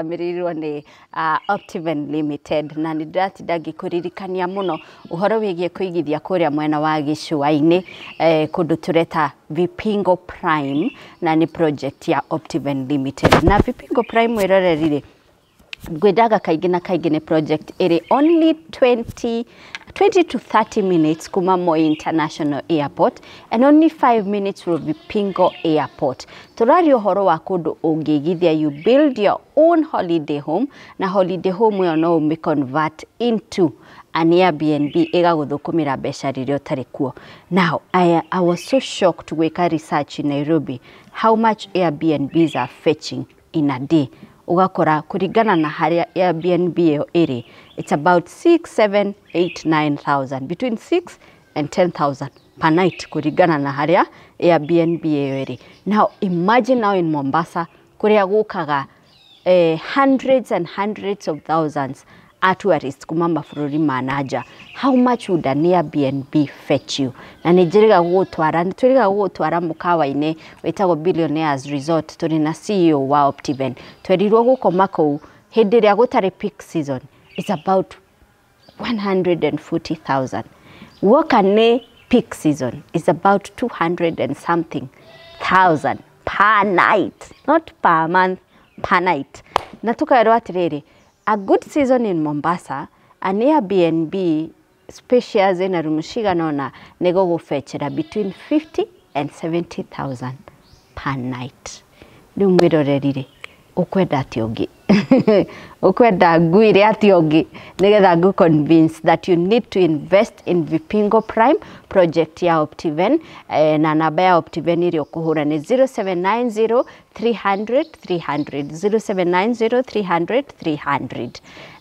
Ĩrũgamĩrĩirwo nĩ Optiven Limited, na nĩ ndĩratinda ngĩkũririkania mũno ũhoro wĩgiĩ kũigithia kũrĩa mwena wa gĩcũa-inĩ, kũndũ tũreta Vipingo Prime, na nĩ project ya Optiven Limited. Na Vipingo Prime, mwĩroreri rĩ, ngwendaga kaingĩ na kaingĩ nĩ project ĩrĩ only 20 to 30 minutes kuma Moi International Airport and only 5 minutes from Vipingo Airport. Tũraria ũhoro wa kũndũ ũngĩigithia, you build your own holiday home, na holiday home ĩyo no ũmĩ convert into an Airbnb ĩgagũthũkũmĩra mbeca rĩrĩa ũtarĩ kuo. Now, I was so shocked gwĩka research in Nairobi how much Airbnbs are fetching in a day. Ũgakora kũringana na harĩa Airbnb ĩyo ĩrĩ, it's about 6, 7, 8, 9,000, between 6 and 10,000 per night, kũringana na harĩa Airbnb ĩyo ĩrĩ. Now imagine now in Mombasa, kũrĩa gũkaga hundreds and hundreds of thousands a tourists kuma mabũrũri ma nanja, how much would an Airbnb fetch you? Na nĩ njĩrĩga gũgũtwara, nĩ twĩrĩga gũgũtwara mũkawa-inĩ wĩtagwo Billionaires Resort tũrĩ na CEO wa Optiven. Twerirwo gũkoma kũu hĩndĩ ĩrĩa gũtarĩ peak season is about 140,000. Woka nĩ peak season is about 200 and something thousand per night, not per month, per night. Na tukaerwo atĩrĩrĩ, a good season in Mombasa, an Airbnb spacious ĩna rumu cigana ũna nĩ gũgũbecera between 50 and 70,000 per night. Rĩu mwĩroreri rĩ, ũkwenda atĩa ũngĩ? Ũkwenda ngwĩre atĩa ũngĩ nĩgetha ngũ convince that you need to invest in Vipingo Prime project ya Optiven? Na namba ya Optiven ĩrĩa ũkũhũra nĩ 0790 300 300, 0790 300 300.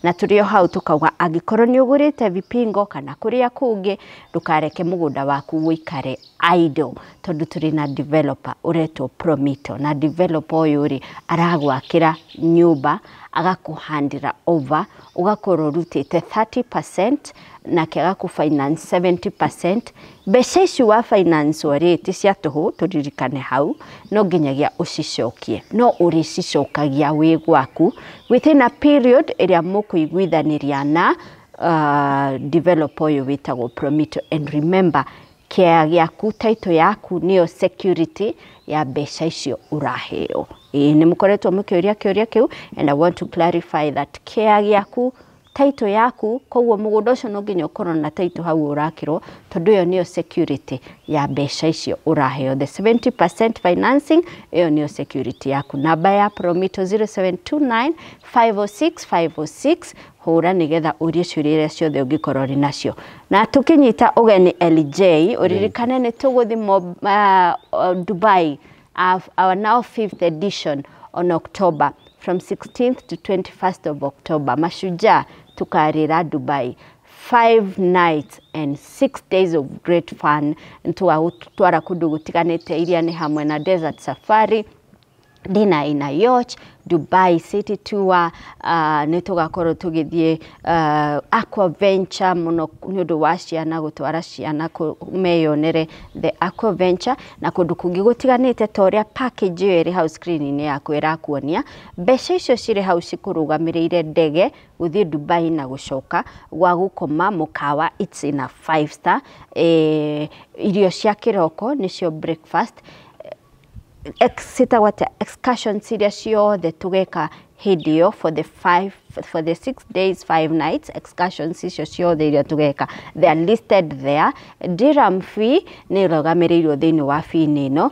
Na tũrĩ o hau tũkauga angĩkorwo nĩ ũgũrĩte Vipingo kana kũrĩa kũngĩ, ndũkareke mũgũnda waku ũikare idle, tondũ tũrĩ na developer ũretwo Promito, na developer ũyũ rĩ, aragwakĩra nyũmba, agakũhandĩra over, ũgakorwo ũrutĩte 30% nake agakũ finance 70%. Mbeca ici wa finance rĩ, ti cia tũhũ, tũririkane hau, no nginyagia ũcicokie, no ũrĩcicokagia wĩ gwaku within a period ĩrĩa mũkũiguithanĩria na developer ũyũ wĩtagwo Promito. And remember, kĩaya gĩaku, title yaku nĩyo security ya mbeca icio ũraheo. Ĩĩ, nĩ mũkoretwo mũkĩũria kĩũria kĩu, and I want to clarify that kĩaya gĩaku, title yaku, koguo mũgũnda ũcio no nginya ũkorwo na title hau ũrakĩrwo, tondũ ĩyo nĩyo security ya mbeca icio ũraheo, the 70% financing, ĩyo nĩyo security yaku. Namba ya Promito 0729 506 506, hũra nĩgetha ũrie ciũria iria ciothe ũngĩkorwo ũrĩ nacio. Na tũkĩnyita ũgeni LJ, ũririkane nĩ tũgũthiĩ Dubai, our now fifth edition on October, from 16th to 21st of October. Mashujaa tukarĩra Dubai, 5 nights and 6 days of great fun. Tũgagũtwara kũndũ gũtiganĩte, iria nĩ hamwe na desert safari, dinner in a yacht, Dubai city tour, nĩ tũgakorwo tũgĩthiĩ aquaventure mũno nĩ ũndũ wa ciana, gũtwara ciana meyonere the aquaventure na kũndũ kũngĩ gũtiganĩte, ta ũrĩa package ĩyo ĩrĩ hau screen-inĩ yaku ĩrakuonia. Mbeca icio cirĩ hau cikũrũgamĩrĩire ndege gũthiĩ Dubai na gũcoka, gwa gũkoma mũkawa it's in a five star, irio cia kĩroko nĩcio breakfast, citagwo atĩa, excursions iria ciothe tũgeka hĩndĩ ĩyo for the 6 days 5 nights, excursions icio ciothe iria tũgeka, they are listed there. Dirham fee nĩ ĩrũgamĩrĩirwo thĩinĩ wa fee-inĩ ĩno,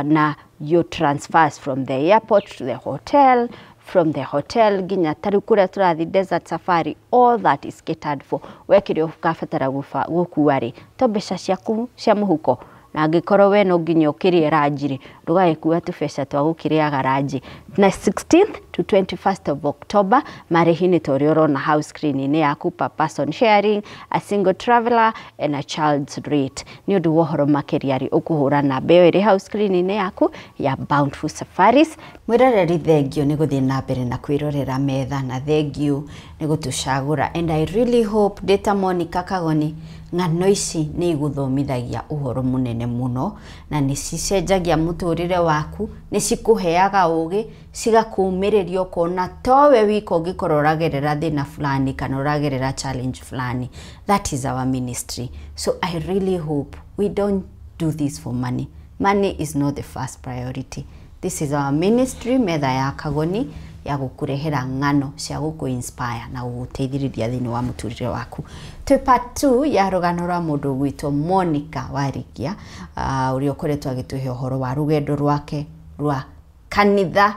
na your transfers from the airport to the hotel, from the hotel nginya tarĩu kũrĩa tũrathiĩ desert safari, all that is catered for. We kĩrĩa ũkabatara gũkua rĩ, to mbeca ciaku cia mũhuko, na angĩkorwo we no nginya ũkĩrĩe ranji rĩ, ndũgagĩkua tũbeca twa gũkĩrĩaga ranji. Na 16th to 21st of October, marĩhi nĩ ta ũrĩa ũrona hau screen-inĩ yaku, per person sharing, a single traveler and a child's rate. Nĩ ũndũ wa ũhoro makĩria rĩ, ũkũhũra namba ĩyo ĩrĩ hau screen-inĩ yaku ya Bountiful Safaris. Mwĩroreri, thengio nĩ gũthiĩ na mbere na kwĩrorera metha, na thengio nĩ gũtũcagũra, and I really hope ndĩ ta Monica Kagoni. Ng'ano ici nĩ igũthomithagia ũhoro mũnene mũno na nĩ cicenjagia mũtũrĩre waku, nĩ cikũheaga ũgĩ, cigakũmĩrĩria ũkona towe wika ũngĩkorwo ũragerera thĩna fulani kana ũragerera challenge fulani. That is our ministry. So I really hope we don't do this for money. Money is not the first priority. This is our ministry, Metha ya Kagoni, ya gũkũrehera ng'ano cia gũkũ inspire na gũgũteithĩrĩria thĩinĩ wa mũtũrĩre waku. Twĩ part 2 ya rũgano rwa mũndũ ũgwĩtwo Monica Warigia, ũrĩa ũkoretwo agĩtũhe ũhoro wa rũgendo rwake rwa kanitha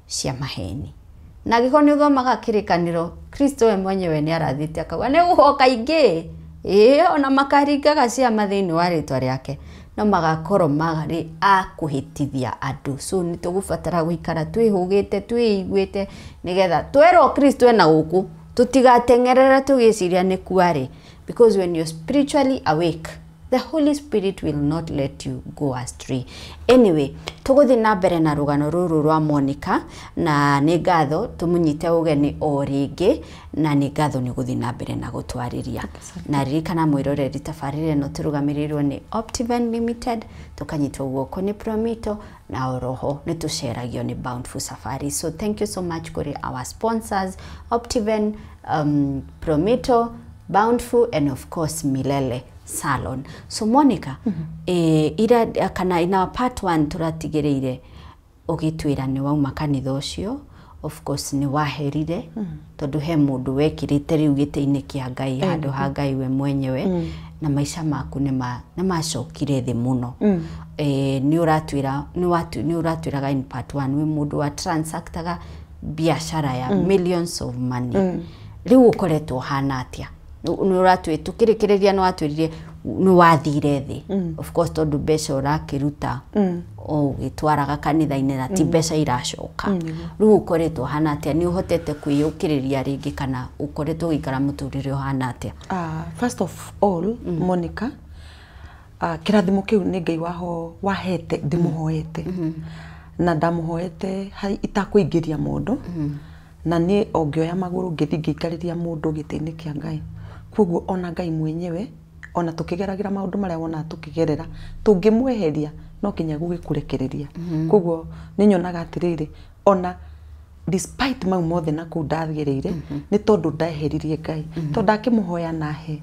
cia maheni. Na angĩkorwo nĩ ũthomaga kĩrĩkanĩro, Kristo we mwenyewe nĩ arathĩte akauga nĩ gũgoka ingĩ, ĩĩ ona makaringaga ciama thĩinĩ wa rĩtwa rĩake, no magakorwo marĩ a kũhĩtithia andũ. So nĩ tũgũbatara gũikara twĩhũgĩte, twĩiguĩte, nĩgetha twerwo Kristo ena gũkũ tũtigateng'erere tũgĩciria nĩ kuarĩ, because when you're spiritually awake, the Holy Spirit will not let you go astray. Anyway, tũgũthiĩ na mbere na rũgano rũrũ rwa Monica, na nĩ ngatho tũmũnyite ũgeni o rĩngĩ, na nĩ ngatho nĩ gũthiĩ na mbere na gũtwarĩria. Na ririkana mwĩroreri tabarĩra ĩno tũrũgamĩrĩirwo nĩ Optiven Limited, tũkanyitwo guoko nĩ Promito, na oroho nĩ tũceragio nĩ Bountiful Safari. So thank you so much kũrĩ our sponsors, Optiven, Promito, Bountiful, and of course Milele Salon. So Monica, ira kana in our part 1 tũratigĩrĩire ũgĩtwĩra nĩ wauma kanitha ũcio, of course nĩ waherire, tondũ he mũndũ wekĩrĩte rĩu gĩtĩ-inĩ kĩa Ngai handũ ha Ngai we mwenyewe, na maica maku nĩ macokire thĩ mũno. Nĩ ũratwĩra nĩ ũratwĩraga in part 1 wĩ mũndũ wa transactaga biashara ya millions of money. Rĩu ũkoretwo ũhana atĩa? Nĩ ũratwĩ tũkĩrĩkĩrĩria nĩ watwĩrire nĩ wathire thĩ, of course tondũ mbeca ũrakĩruta ũgĩtwaraga kanitha-inĩ na ti mbeca iracoka. Rĩu ũkoretwo ũhana atĩa? Nĩ ũhotete kwĩyũkĩrĩria rĩngĩ kana ũkoretwo ũgĩikara mũtũrĩre ũhana atĩa? First of all, Monica, kĩrathimo kĩu nĩ Ngai wahete, ndĩmũhoete na ndamũhoete itakũingĩria mũndũ, na niĩ ongĩoya magũrũ ngĩthiĩ ngĩikarĩria mũndũ gĩtĩ-inĩ kĩa Ngai. Koguo ona Ngai mwenyewe, ona tũkĩgeragĩra maũndũ marĩa wonaga tũkĩgerera, tũngĩmweheria no kinya gũgĩkũrekereria. Koguo nĩ nyonaga atĩrĩrĩ, ona despite mau mothe na kũu ndagereire, nĩ tondũ ndeheririe Ngai, tondũ ndakĩmũhoya nahe,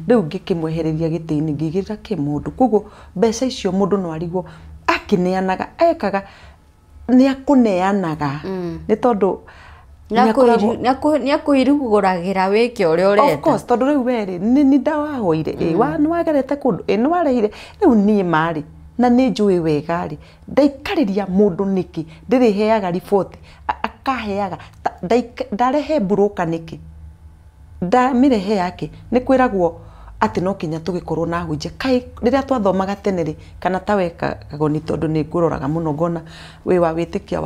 rĩu ngĩkĩmwehereria gĩtĩ-inĩ ngĩigĩrĩra kĩmũndũ. Koguo mbeca icio mũndũ no arigwo akĩneanaga, ekaga nĩ akũneanaga, nĩ tondũ nĩ akũirugũragĩra wĩke ũrĩa ũrenda. Of course, tondũ rĩu werĩ nĩ ndawahoire, nĩ wagerete kũndũ, nĩ warehire, rĩu niĩ marĩ na nĩ njũĩ wega rĩ, ndaikarĩria mũndũ nĩkĩ, ndĩrĩheaga riboti, akaheaga, ndarehe mburũka nĩkĩ, ndamĩrehe yake, nĩ kwĩragwo atĩ no kinya tũgĩkorwo na hunjia. Kaĩ rĩrĩa twathomaga tene rĩ, kana ta we Kagoni, tondũ nĩ ngũroraga mũno ngona wĩ wa wĩtĩkia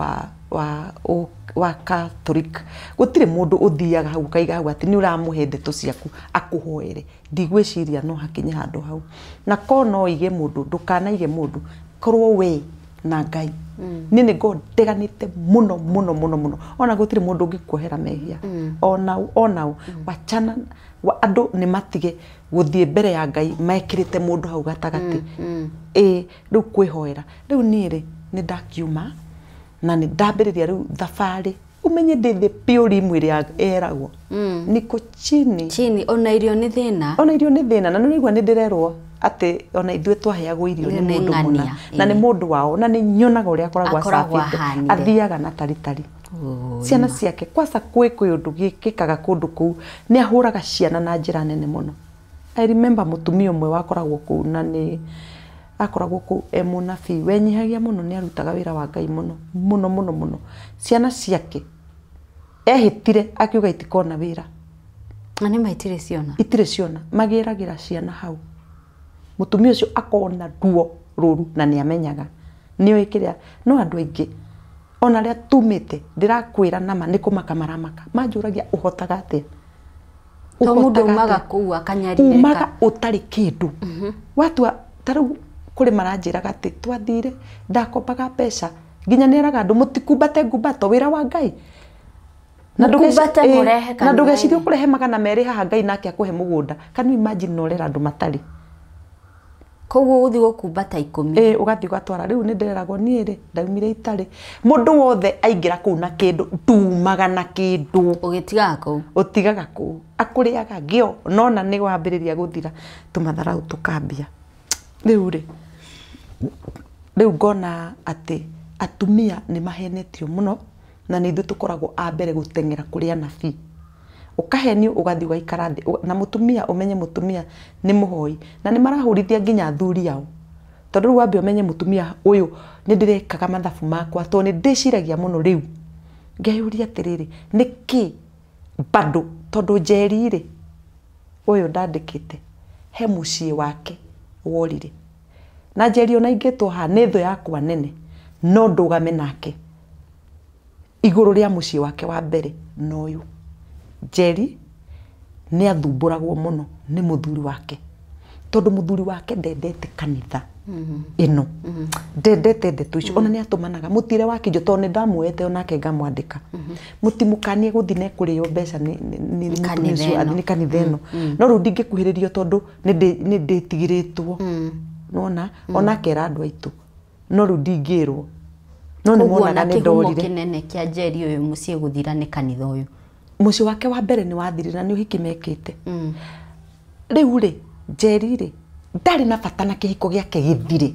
wa Catholic, gũtirĩ mũndũ ũthiaga hau ũkaiga hau atĩ nĩ ũramũhe ndeto ciaku akũhoere. Ndigwĩciria no hakinye handũ hau. Na ko no ige mũndũ, ndũkanaige mũndũ, korwo we na Ngai. Niĩ nĩ ngoragwo ndeganĩte mũno mũno mũno mũno, ona gũtirĩ mũndũ ũngĩkuohera mehia onau wachana andũ nĩ matige gũthiĩ mbere ya Ngai mekĩrĩte mũndũ hau gatagatĩ. Ĩĩ rĩu kwĩhoera, rĩu niĩ rĩ nĩ ndakiuma na nĩ ndambĩrĩria rĩu thabarĩ, ũmenye ndĩ thĩ piũ rimwe ĩrĩa ĩragwo niko chini chini, ona irio nĩ thĩna, ona irio nĩ thĩna. Na nĩ ũraigua nĩ ndĩrerwo atĩ ona ithuĩ twaheagwo irio nĩ mũndũ mũna, na nĩ mũndũ wao, na nĩ nyonaga ũrĩa akoragwo acabĩte, athiaga na taritari ciana ciake. Kwaca kwĩ ũndũ gĩkĩkaga kũndũ kũu, nĩ ahũraga ciana na njĩra nene mũno. I remember mũtumia ũmwe wakoragwo kũu, na nĩ akoragwo kũu e mũnabii wenyihagia mũno, nĩ arutaga wĩra wa Ngai mũno mũno mũno mũno. Ciana ciake ehĩtire akiuga itikona wĩra, na nĩ ma itirĩ ciona, itirĩ ciona, magĩragĩra ciana hau. Mũtumia ũcio akona ruo rũru na nĩ amenyaga nĩoĩ kĩrĩa, no andũ aingĩ ona arĩa tumĩte ndĩrakwĩra nama nĩ kũmaka maramaka, manjũragia ũhotaga atĩa. To mũndũ umaga kũu akanyarirĩka, umaga ũtarĩ kĩndũ. Watua ta rĩu kũrĩ maranjĩraga atĩ twathire ndakombaga mbeca, nginya nĩ eraga andũ mũtikumbate ngumbato, wĩra wa Ngai. Na ndũgecirie ũkũrehe 200 haha Ngai nake akũhe mũgũnda. Can you imagine na ũrera andũ matarĩ? Koguo ũgũthiĩ gũkumbata 10. Ũgathiĩ ũgatwara. Rĩu nĩ ndĩreragwo niĩ rĩ ndaumire itarĩ. Mũndũ wothe aingĩra kũu na kĩndũ ndumaga na kĩndũ. Ũgĩtigaga kũu? Ũtigaga kũu. Akũrĩaga ngĩo nona nĩ wambĩrĩria gũthira tũmatharau tũkambia. Rĩu rĩ rĩu ngona atĩ atumia nĩ mahenetio mũno na nĩ ithuĩ tũkoragwo a mbere gũteng'era kũrĩ anabii. Ũkahenio ũgathiĩ ũgaikara thĩ na mũtumia ũmenye mũtumia nĩ mũhoi na nĩ marahũrithia nginya athuri ao. Tondũ rĩu wambe ũmenye mũtumia ũyũ nĩ ndĩrekaga mathabu makwa tondũ nĩ ndĩciragia mũno rĩu. Ngeyũria atĩrĩrĩ nĩkĩ bado tondũ Njeri rĩ ũyũ ndandĩkĩte he mũciĩ wake worire. Na Njeri ona ingĩtwo haha nĩ thũ yakwa nene no ndũgame nake igũrũ rĩa mũciĩ wake wa mbere na ũyũ. Njeri nĩ athumbũragwo mũno nĩ mũthuri wake tondũ mũthuri wake ndendete kanitha ĩno ndendete ndeto icio ona nĩ atũmanaga mũtire wa kĩnjo tondũ nĩ ndamuoete onake ngamwandĩka mũtimũkanie gũthiĩ na kũrĩo mbeca nĩ mũtumia ũcio nĩ kanitha ĩno no rĩu ndingĩkuhĩrĩrio tondũ nĩ ndĩtigĩrĩtwo nona onake era andũ aitũ no rĩu ndingĩrwo no nĩ monaga nĩ ndorire. Kĩnene kĩa Njeri ũyũ mũciĩ gũthira nĩ kanitha ũyũ. Mũciĩ wake wa mbere nĩ wathirire na nĩ ũhiki mekĩte. Rĩu rĩ Njeri rĩ ndarĩ na bata na kĩhiko gĩake gĩthire.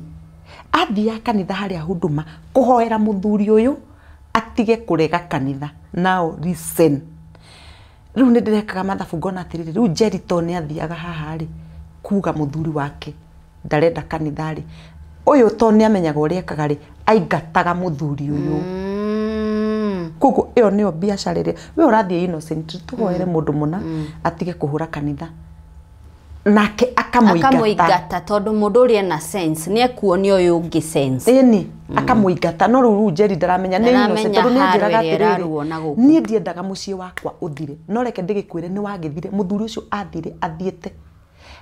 Athiaga kanitha harĩa huduma kũhoera mũthuri ũyũ atige kũrega kanitha. Now listen. Rĩu nĩ ndĩrekaga mathabu ngona atĩrĩrĩ rĩu Njeri to nĩ athiaga haha rĩ kuga mũthuri wake ndarenda kanitha rĩ ũyũ to nĩ amenyaga ũrĩa ekaga rĩ aingataga mũthuri ũyũ. Koguo ĩyo nĩyo biacara ĩrĩa we ũrathiĩ innocent tũhoere mũndũ mũna atige kũhũra kanitha nake akamũingata tondũ mũndũ ũrĩa ena sense nĩ ekuonia ũyũ ũngĩ sense. Ĩni akamũingata no rĩu Njeri ndaramenya nĩ innocent tondũ nĩ anjĩraga atĩrĩrĩ niĩ ndiendaga mũciĩ wakwa ũthire no reke ndĩgĩkwĩre nĩ wagĩthire mũthuri ũcio athire athiĩte.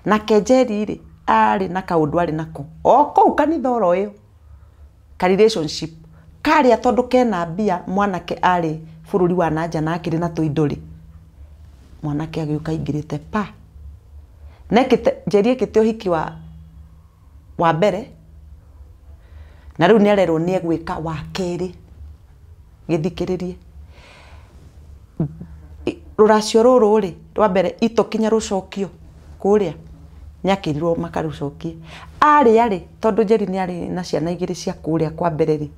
Nake Njeri rĩ arĩ na kaũndũ arĩ nako o kũu kanitha oro ĩyo ka relationship karĩa tondũ kena mbia mwanake arĩ bũrũri wa nanja na akĩrĩ na tũindo rĩ mwanake agĩũka aingĩrĩte pa nekĩte Njeri ekĩte ũhiki wa mbere na rĩu nĩ arerwo nĩ egwĩka wa kerĩ. Gĩthikĩrĩrie rũracio rũrũ rĩ rwa mbere itokinya rũcokio kũrĩa nĩakĩrirwo makarũcokie arĩa rĩ tondũ Njeri nĩ arĩ na ciana igĩrĩ cia kũrĩa kwa mbere rĩ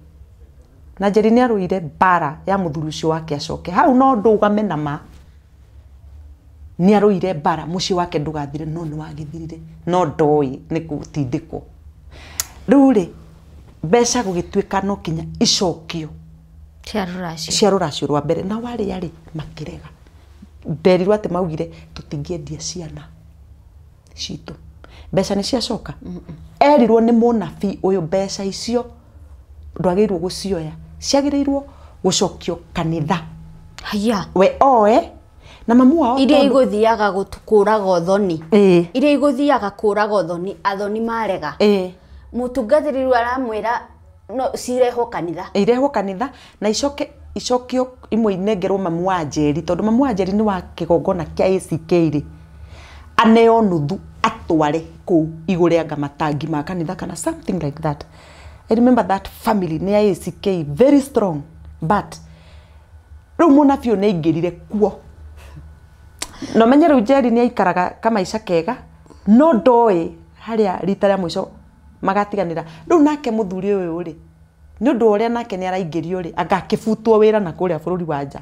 na Njeri nĩ arũire mbara ya mũthuri ũcio wake acoke hau no ndũgame na ma nĩ arũire mbara mũciĩ wake ndũgathire no nĩ wagĩthirire no ndoĩ nĩ gũtindĩkwo. Rĩu rĩ mbeca gũgĩtuĩka no kinya icokio cia rũracio rwa mbere na warĩa rĩ makĩrega nderirwo atĩ maugire tũtingĩendia ciana citũ mbeca nĩ ciacoka. Erirwo nĩ mũnabii ũyũ mbeca icio ndwagĩrĩirwo gũcioya ciagĩrĩirwo gũcokio kanitha. Haya we oe na mamu wao iria igũthiaga kũraga ũthoni iria igũthiaga kũraga ũthoni athoni marega mũtungatĩri rĩu aramwĩra no cirehwo kanitha irehwo kanitha na icoke icokio imwe inengerwo mamu wa Njeri tondũ mamu wa Njeri nĩ wa kĩgongona kĩa ACK rĩ aneo nuthu atware kũu igũre anga matangi ma kanitha kana something like that. I remember that family nĩ ya ACK very strong but rĩu mũnabii ũyũ nĩ aingĩrire kuo no menye rĩu Njeri nĩ aikaraga kamaica kega no ndoĩ harĩa rita rĩa mũico magatiganĩra. Rĩu nake mũthuri ũyũ rĩ nĩ ũndũ wa ũrĩa nake nĩ araingĩrio rĩ anga akĩbutwo wĩra na kũrĩa bũrũri wa nja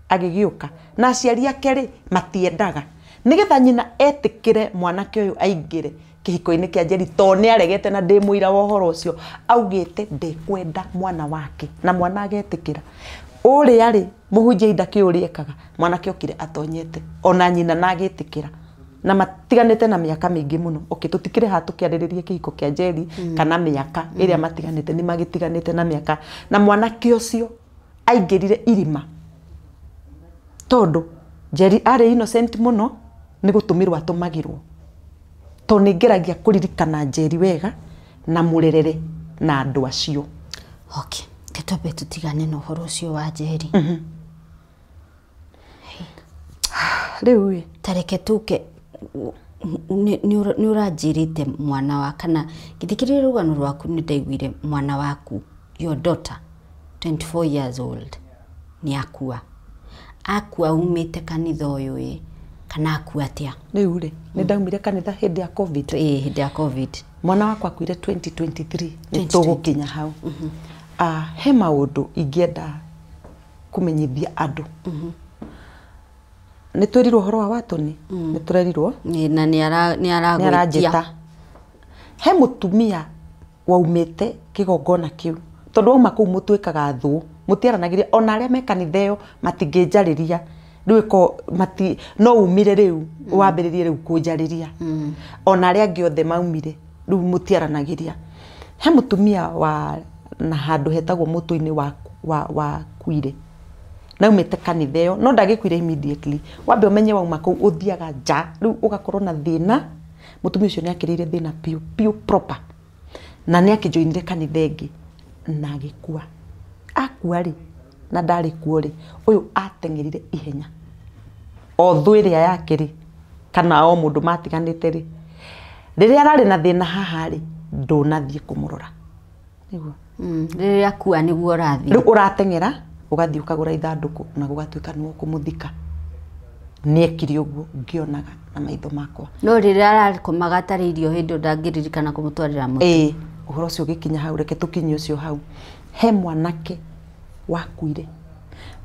agĩgĩũka na aciari ake rĩ matiendaga nĩgetha nyina etĩkĩre mwanake ũyũ aingĩre kĩhiko-inĩ kĩa Njeri tondũ nĩ aregete na ndĩ mũira wa ũhoro ũcio augĩte ndekwenda mwana wake na mwana agetĩkĩra. Ũrĩa rĩ mũhunjia inda kĩ ũrĩa ekaga mwanake okire atonyete ona nyina na agĩtĩkĩra na matiganĩte na mĩaka mĩingĩ mũno. Okay tũtikĩrĩ haha tũkĩarĩrĩria kĩhiko kĩa Njeri kana mĩaka ĩrĩa matiganĩte nĩ magĩtiganĩte na mĩaka na mwanake ũcio aingĩrire irima tondũ Njeri arĩ innocent mũno nĩ gũtũmĩrwo atũmagĩrwo tondũ nĩ ngeragia kũririkana Njeri wega na mũrerere na andũ acio. Okay, twambe tũtigane na ũhoro ũcio wa Njeri. Rĩu ĩ Tareke tuke nĩ ũranjĩrĩte mwana wa kana gĩthikĩrĩria rũgano rwaku, nĩ ndaiguire mwana waku, your daughter, 24 years old, nĩ akua. Akua umĩte kanitha ũyũ ĩ kana akua atĩa? Rĩu rĩ, nĩ ndaumire kanitha hĩndĩ ya COVID. Ĩ, hĩndĩ ya COVID. Mwana wakwa akuire 2023. Nĩ 2023. Tũgũkinya hau. Ah, he maũndũ ingĩenda kũmenyithia andũ. Nĩ twĩrirwo ũhoro wa watũni, nĩ tũrerirwo. Na nĩ Nĩ aragwĩtia. Aranjĩta. He mũtumia waumĩte kĩgongona kĩu, tondũ wauma kũu mũtuĩkaga thũ, mũtiaranagĩria, ona arĩa me kanitha ĩyo matingĩnjarĩria rĩu ĩko mati no umire rĩu wambĩrĩrie rĩu kũnjarĩria, ona arĩa angĩ othe maumire rĩu mũtiaranagĩria. He mũtumia wa na handũ hetagwo mũtũ-inĩ wa wakuire naumĩte kanitha ĩyo, no ndagĩkuire immediately. Wambe ũmenye wauma kũu ũthiaga nja rĩu ũgakorwo na thĩna. Mũtumia ũcio nĩ akĩrĩire thĩna piũ piũ proper, na nĩ akĩjoinire kanitha ĩngĩ na agĩkua. Akua rĩ, na ndarĩ kuo rĩ, ũyũ ateng'erire ihenya o thũ ĩrĩa yake rĩ, kana o mũndũ matiganĩte rĩ, rĩrĩa ararĩ na thĩna haha rĩ, ndũnathiĩ kũmũrora nĩguo. Rĩrĩa akua nĩguo ũrathiĩ. Rĩu ũrateng'era ũgathiĩ ũkagũra ithandũkũ na gũgatuĩka nĩwe ũkũmũthika. Nĩekire ũguo ngĩonaga na maitho makwa. No rĩrĩa arakomaga atarĩ irio, hĩndĩ ĩyo ndangĩririkana kũmũtwarĩra mũtĩ. Ĩĩ, ũhoro ũcio ũgĩkinya hau, reke tũkinyie ũcio hau. He mwanake wakuire.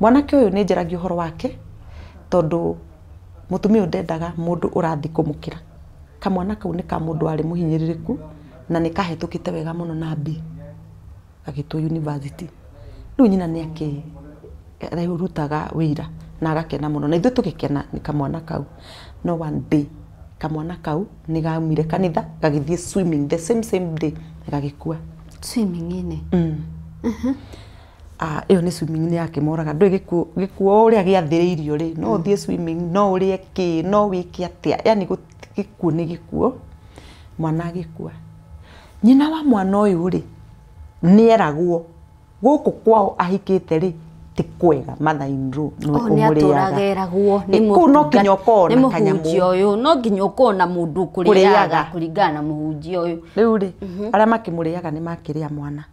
Mwanake ũyũ nĩ njaragia ũhoro wake tondũ mũtumia ũyũ ndendaga mũndũ ũrathiĩ kũmũkĩra. Kamwana kau nĩ ka mũndũ warĩ mũhinyĩrĩrĩku na nĩ kahĩtũkĩte wega mũno na B, agĩtwo university. Rĩu nyina nĩ akĩrutaga wĩra na agakena mũno, na ithuĩ tũgĩkena nĩ kamwana kau. No one day kamwana kau nĩ gaumire kanitha gagĩthiĩ swimming, the same same day gagĩkua. Swimming-inĩ? Ah, ĩyo nĩ swimming nĩ yakĩmoraga. Ndũĩ gĩkuũ, gĩkuũ ũrĩa gĩathĩrĩirio rĩ, no ũthiĩ swimming, no ũrĩe kĩ, no wĩke atĩa, yani gĩkuũ nĩ gĩkuũ. Mwana agĩkua. Nyina wa mwana ũyũ rĩ, nĩeragwo gũkũ kwao ahikĩte rĩ ti kwega, mother in law nĩwe Oh, nĩ atũraga ũmũrĩaga. eragwo nĩ Ĩ, kũu no nginya ũkorwo nĩ na kanyamũ. mũhunjia ũyũ, no nginya ũkorwo na mũndũ ũkũrĩaga. Kũrĩaga. Kũringana na mũhunjia ũyũ. Rĩu rĩ, arĩa makĩmũrĩaga nĩ makĩrĩa mwana.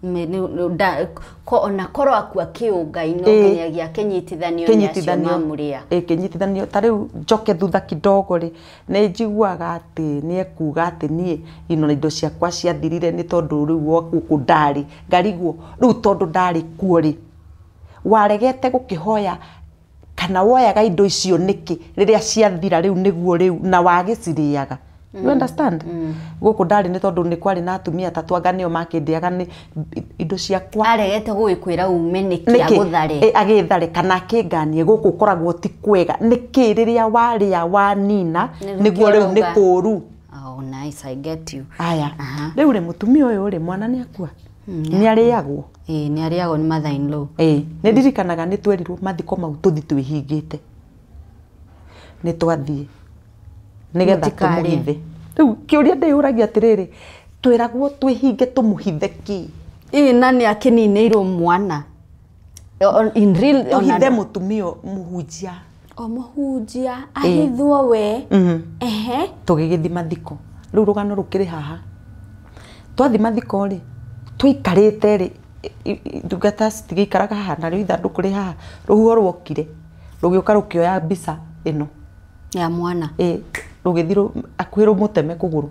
Ona korwo akua kĩũngai no nginyagia kĩnyitithanio nĩ acio Kĩnyitithanio. mamũrĩa. Ĩ, kĩnyitithanio. Ta rĩu njoke thutha kidogo rĩ, nĩ njiguaga atĩ nĩ ekuga atĩ niĩ ino indo ciakwa ciathirire nĩ tondũ rĩu gũkũ ndarĩ. Ngarigwo rĩu tondũ ndarĩ kuo rĩ, waregete gũkĩhoya kana woyaga indo icio nĩkĩ rĩrĩa ciathira rĩu nĩguo rĩu na wagĩcirĩaga? You understand? Gũkũ ndarĩ nĩ tondũ nĩ kwarĩ na atumia atatũ, anga nĩo makĩndĩaga nĩ indo ciakwa. Aregete gũgĩkwĩra ume nĩkĩ? Nĩkĩ? Agũthare. Ĩ, agĩthare kana akĩnganie gũkũ ũkoragwo ti kwega nĩkĩ rĩrĩa warĩa wanina Nĩkĩo nĩguo rĩu nĩ ũrauga. kũũru. Oh, nice, I get you. Aya. Aha. Rĩu rĩ, mũtumia ũyũ rĩ, mwana nĩ akua, nĩ arĩagwo. Ĩĩ, nĩ arĩagwo nĩ mother in law. Ĩĩ, nĩ ndirikanaga nĩ twerirwo mathiko mau tũthi twĩhingĩte. Nĩ twathiĩ nĩgetha Mũtikarĩe. tũmũhithe. Rĩu kĩũria ndĩyũragia atĩrĩrĩ, twĩragwo twĩhinge tũmũhithe kĩ? Ĩĩ, na nĩ akĩninĩirwo mwana in real Tũhithe mũtumia mũhunjia. O mũhunjia ahithwo we? Ehe. Tũgĩgĩthi mathiko. Rĩu rũgano rũkĩrĩ haha. Twathi mathiko rĩ, tũikarĩte rĩ, ndungata citigĩikaraga haha narĩo ithandũkũ rĩ haha, rũhuho ruokire rũgĩũka rũkĩoya mbica ĩno ya mwana. Ĩ, rũgĩthiĩ hakuhĩ rũmũteme kũgũrũ.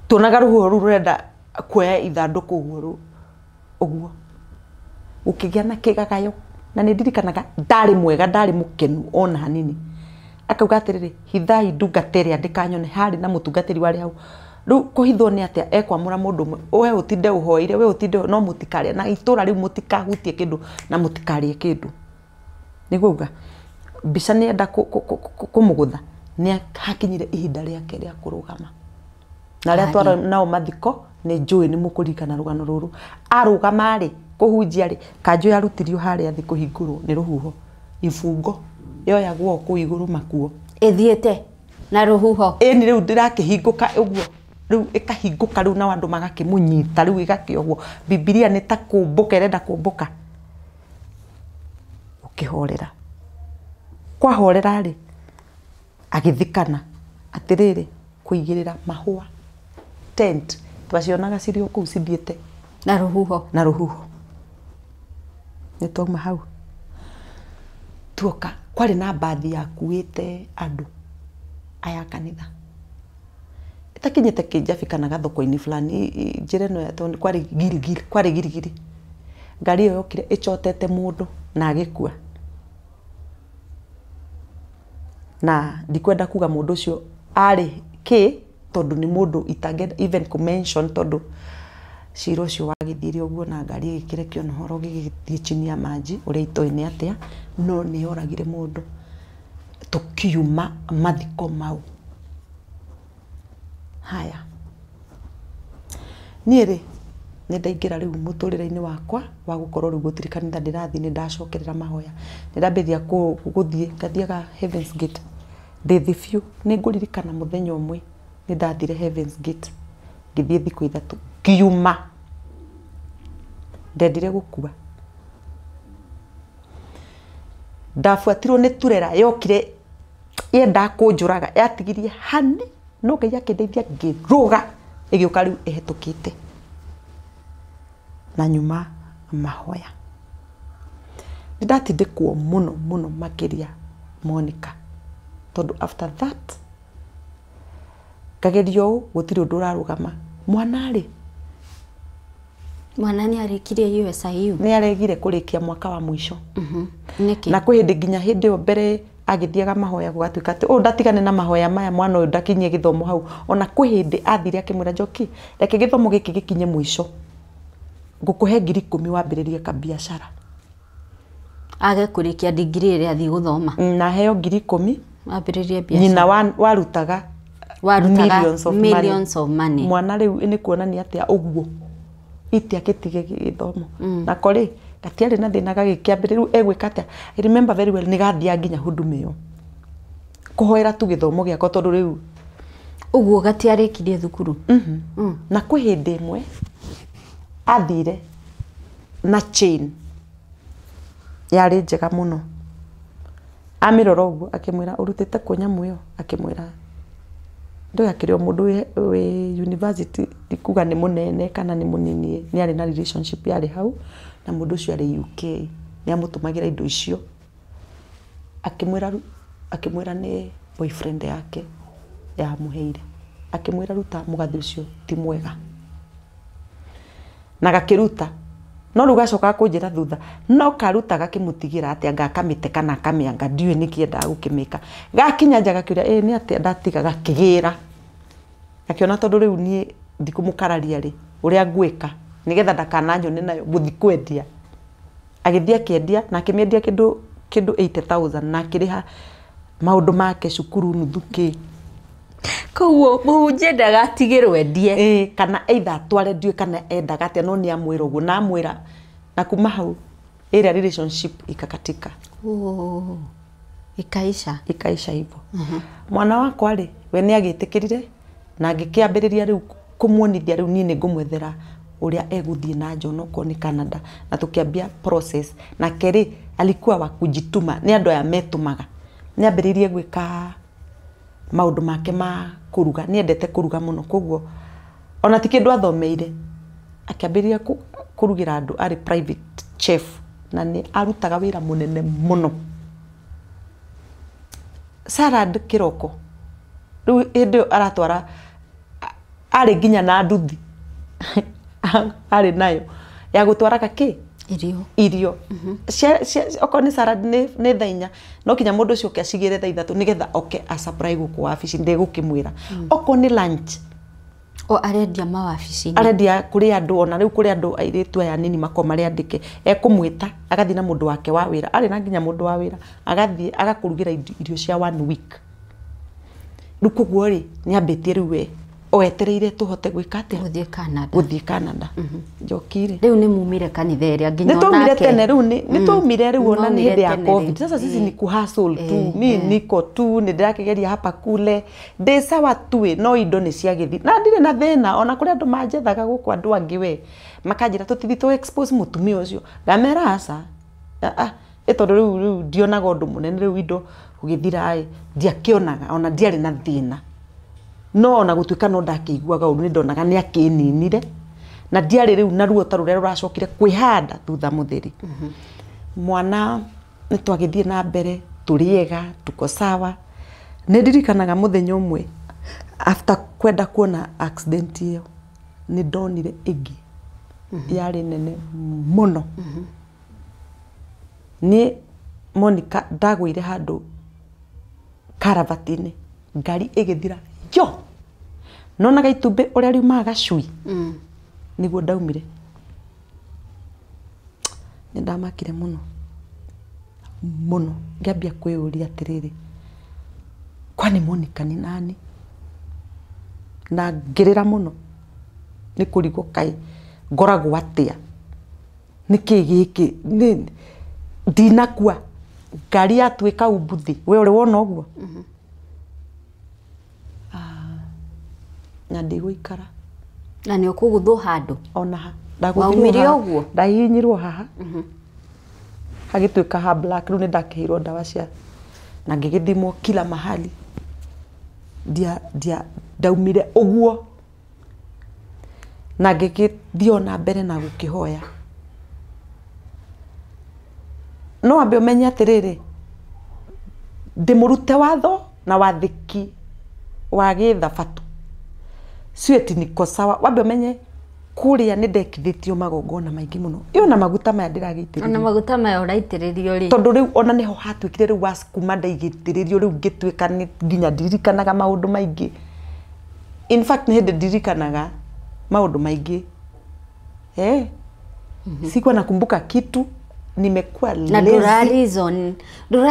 Tuonaga rũhuho rũu rũrenda kuoya ithandũkũ ũguo ũguo gũkĩgĩa na kĩgagayo, na nĩ ndirikanaga ndarĩ mwega, ndarĩ mũkenu ona hanini. Akauga atĩrĩrĩ, "Hithai ndungata ĩrĩa ndĩkanyone." Harĩ na mũtungatĩri warĩ hau. Rĩu kũhithwo nĩ atĩa? Ekwamũra mũndũ ũmwe, we ũtinde ũhoeire, we ũtinde, no mũtikarĩe na itũra rĩu, mũtikahutie kĩndũ na mũtikarĩe kĩndũ. Nĩguo uga mbica nĩ enda kũmũgũtha. Nĩ hakinyire ihinda rĩake rĩa kũrũgama na arĩa twara nao mathiko nĩ njũĩ nĩ mũkũririkana rũgano rũrũ. Arũgama rĩ kũhunjia rĩ, kanjũ yarutirio harĩa thĩ kũhingũrwo nĩ rũhuho, ibungo yoyagwo kũu igũrũ makuo. Ĩthiĩte na rũhuho. Ĩni, rĩu ndĩrakĩhingũka ũguo, rĩu ĩkahingũka, rĩu nao andũ magakĩmũnyita, rĩu ĩgakĩohwo. Bibilia nĩ ta kũmbũka ĩrenda kũmbũka, ũkĩhorera. Kwahorera rĩ agĩthikana atĩrĩrĩ kũigĩrĩra mahũa tent twacionaga cirĩ o kũu cithiĩte na rũhuho, na rũhuho. Nĩ twauma hau tuoka kwarĩ na mbathi yakuĩte andũ aya kanitha ĩtakinyĩte Kĩnjabi kana gathoko-inĩ fulani njĩra ĩno tondũ kwarĩ girigiri, kwarĩ girigiri. Ngari ĩyo yokire ĩchotete mũndũ na agĩkua, na ndikwenda kuga mũndũ ũcio arĩ kĩ tondũ nĩ mũndũ itangĩenda even kũ mention tondũ cira ũcio wagĩthire ũguo na ngari ĩgĩkĩrekio na ũhoro ũgĩgĩthiĩ chini ya maji ũrĩa itoĩ nĩ atĩa, no nĩ yoragire mũndũ. Tũkiuma mathiko mau. Haya, niĩ rĩ nĩ ndaingĩra rĩu mũtũrĩre-inĩ wakwa wa gũkorwo rĩu gũtirĩ kanitha ndĩrathiĩ, nĩ ndacokerera mahoya, nĩ ndambĩrĩria gũthiĩ ngathiaga Heavens Gate ndĩ thĩ biũ. Nĩ ngũririkana mũthenya ũmwe nĩ ndathire Heavens Gate ngĩthiĩ thikũ 3 ngiuma, ndendire gũkua. Ndabuatirwo nĩ turera yokire yendaga kũnjũraga, yatigirie hani no Ngai akĩndeithia ngĩrũga ĩgĩũka rĩu ĩhetũkĩte na nyuma mahoya. Nĩ ndatindĩkwo mũno mũno makĩria Monica, tondũ after that ngageria ũũ gũtirĩ ũndũ ũrarũgama. Mwana rĩ, mwana nĩ arĩkirie USIU, nĩ aregire kũrĩkia mwaka wa mũico. Nĩkĩ? Na kwĩ hĩndĩ nginya hĩndĩ ĩyo mbere agĩthiaga mahoya gũgatuĩka atĩ ũũ ndatigane na mahoya maya, mwana ũyũ ndakinyie gĩthomo hau. Ona kwĩ hĩndĩ athire akĩmwĩra Njoki, reke gĩthomo gĩkĩ gĩkinye mũico, ngũkũhe 10,000 wambĩrĩrie kabiacara. Age kũrĩkia degree ĩrĩa athiĩ gũthoma, na heo 10,000 ambĩrĩrie biacara. Nyina warutaga warutaga millions of money. Millions of money. Mwana rĩu nĩ kuonania atĩa ũguo itiakĩtige gĩthomo. Nako rĩ gatiarĩ na thĩna gagĩkĩambĩrĩria rĩu egwĩka atĩa. I remember very well nĩ gathiaga nginya huduma ĩyo kũhoera tu gĩthomo gĩakwa tondũ rĩu ũguo gatiarĩkirie thukuru. Na kwĩ hĩndĩ ĩmwe athire na chain yarĩ njega mũno, amĩrora ũguo akĩmwĩra ũrutĩte kũ nyamũ ĩyo, akĩmwĩra ndũĩ akĩrĩ o mũndũ wĩ university, ndikuga nĩ mũnene kana nĩ mũnini, nĩ arĩ na relationship yarĩ hau na mũndũ ũcio arĩ UK, nĩ amũtũmagĩra indo icio. Akĩmwĩra nĩ boyfriend yake yamũheire, akĩmwĩra ruta mũgathĩ ũcio ti mwega, na gakĩruta. No rĩu gacokaga kũnjĩra thutha no karuta gakĩmũtigĩra atĩa, anga akamĩte kana akamĩanga, ndiũĩ nĩkĩ endaga gũkĩmĩka. Gakinya nja gakĩũria ĩ nĩ atĩa ndatiga, gakĩgĩra gakĩona tondũ rĩu niĩ ndikũmũkararia rĩ ũrĩa ngwĩka nĩgetha ndakananyone nayo ngũthiĩ kwendia. Agĩthiĩ akĩendia na akĩmĩendia kĩndũ 80,000 na akĩrĩha maũndũ make cukuru nuthu kĩ. Koguo mũhunjia ndagatigĩrwo endie. Ĩ kana either atware ndiũĩ kana endaga atĩa, no nĩ amwĩra ũguo na amwĩra, na kuma hau ĩrĩa relationship ikakatika. Oh, ikaisha. Ikaisha hivyo. Mwana wakwa rĩ we nĩ agĩtĩkĩrire na ngĩkĩambĩrĩria rĩu kũmuonithia rĩu niĩ nĩ ngũmwethera ũrĩa egũthiĩ na nja onokorwo nĩ Canada, na tũkĩambia process. Nake rĩ alikuwa wa kujituma, nĩ andũ aya metũmaga. Nĩ ambĩrĩirie gwĩka maũndũ make ma kũruga, nĩ endete kũruga mũno, koguo ona ti kĩndũ athomeire, akĩambĩrĩria kũrugĩra andũ, arĩ private chef na nĩ arutaga wĩra mũnene mũno. Salad kĩroko rĩu hĩndĩ ĩyo aratwara, arĩ nginya na nduthi arĩ nayo ya gũtwaraga kĩ irio. Okorwo nĩ salad nĩ thaa 4 no kinya mũndũ ũcio oke acigĩre thaa 3 nĩgetha oke a supply gũkũ wabici, ndĩgũkĩmwĩra. Okorwo nĩ lunch o arendia mawabici-inĩ, arendia kũrĩ andũ, ona rĩu kũrĩ andũ airĩtu aya nini makoragwo marĩ andĩke, ekũmwĩta agathiĩ na mũndũ wake wa wĩra, arĩ na nginya mũndũ wa wĩra, agathiĩ agakũrugĩra irio cia 1 week. Rĩu koguo rĩ nĩ ambĩtie rĩu we o etereire tũhote gwĩka atĩa, gũthiĩ Canada. Gũthiĩ Canada. Njokire rĩu nĩ mumire kanitha ĩrĩa nginya nĩ twaumire onake. Tene rĩu nĩ twaumire rĩu ona nĩ Mwaumire hĩndĩ ya tene COVID. rĩu. Sasa sisi ni kuhustle tu, mi niko tu nĩ ndĩrakĩgeria hapa kule, ndĩ sawa tu ĩ, no indo nĩ ciagĩthiĩ na ndirĩ na thĩna. Ona kũrĩ andũ manjethaga gũkũ, andũ angĩ we makanjĩra tũtithi tũ expose mũtumia ũcio, ngamera aca, Tondu riu ndionaga undu munene riu indo gugithira ĩ ndiakĩonaga ona ndiarĩ na thĩna no ona gũtuĩka no ndakĩiguaga ũru nĩ ndonaga nĩ akĩninire na ndiarĩ rĩu na ruo ta rũrĩa rũracokire kwĩhanda thutha mũtheri. Mwana nĩ twagĩthiĩ na mbere tũrĩega tuko sawa. Nĩ ndirikanaga mũthenya ũmwe after kwenda kuona accident ĩyo nĩ ndonire ĩngĩ yarĩ nene mũno. Nĩ Monica ndagũire handũ karabati-inĩ ngari ĩgĩthira yo nonaga itumbĩ ũrĩa riumaga gacui nĩguo ndaumire. Nĩ ndamakire mũno mũno ngĩambia kwĩyũria atĩrĩrĩ kwani Monica nĩ nani na ngĩrĩra mũno nĩ kũrigwo kaĩ ngoragwo atĩa nĩkĩ gĩkĩ ndinakua ngari yatuĩka umbuthi we ũrĩ wona ũguo. Na ndigũikara na nĩ ũkũgũthwo handũ ona ha waumire ũguo ndahihinyirwo haha hagĩtuĩka ha black rĩu nĩ ndakĩheirwo ndawa cia na ngĩgĩthimwo kila mahali ndia ndaumire ũguo na ngĩgĩthiĩ ona mbere na gũkĩhoya. No wambe ũmenye atĩrĩrĩ ndĩmũrute watho na wathĩki wa gĩthabatũ sio eti niko sawa. Wambe ũmenye kũrĩa nĩ ndekithĩtio magongona maingĩ mũno ĩyo na maguta maya ndĩragĩitĩrĩrio ona maguta maya ũraitĩrĩrio rĩ tondũ rĩu ona nĩho hatuĩkire rĩu wa kuma ndaigĩtĩrĩrio rĩu ngĩtuĩka nĩ nginya ndirikanaga maũndũ maingĩ. In fact nĩ hĩndĩ ndirikanaga maũndũ maingĩ sikuwa nakumbuka kitu nimekuwa na ndũra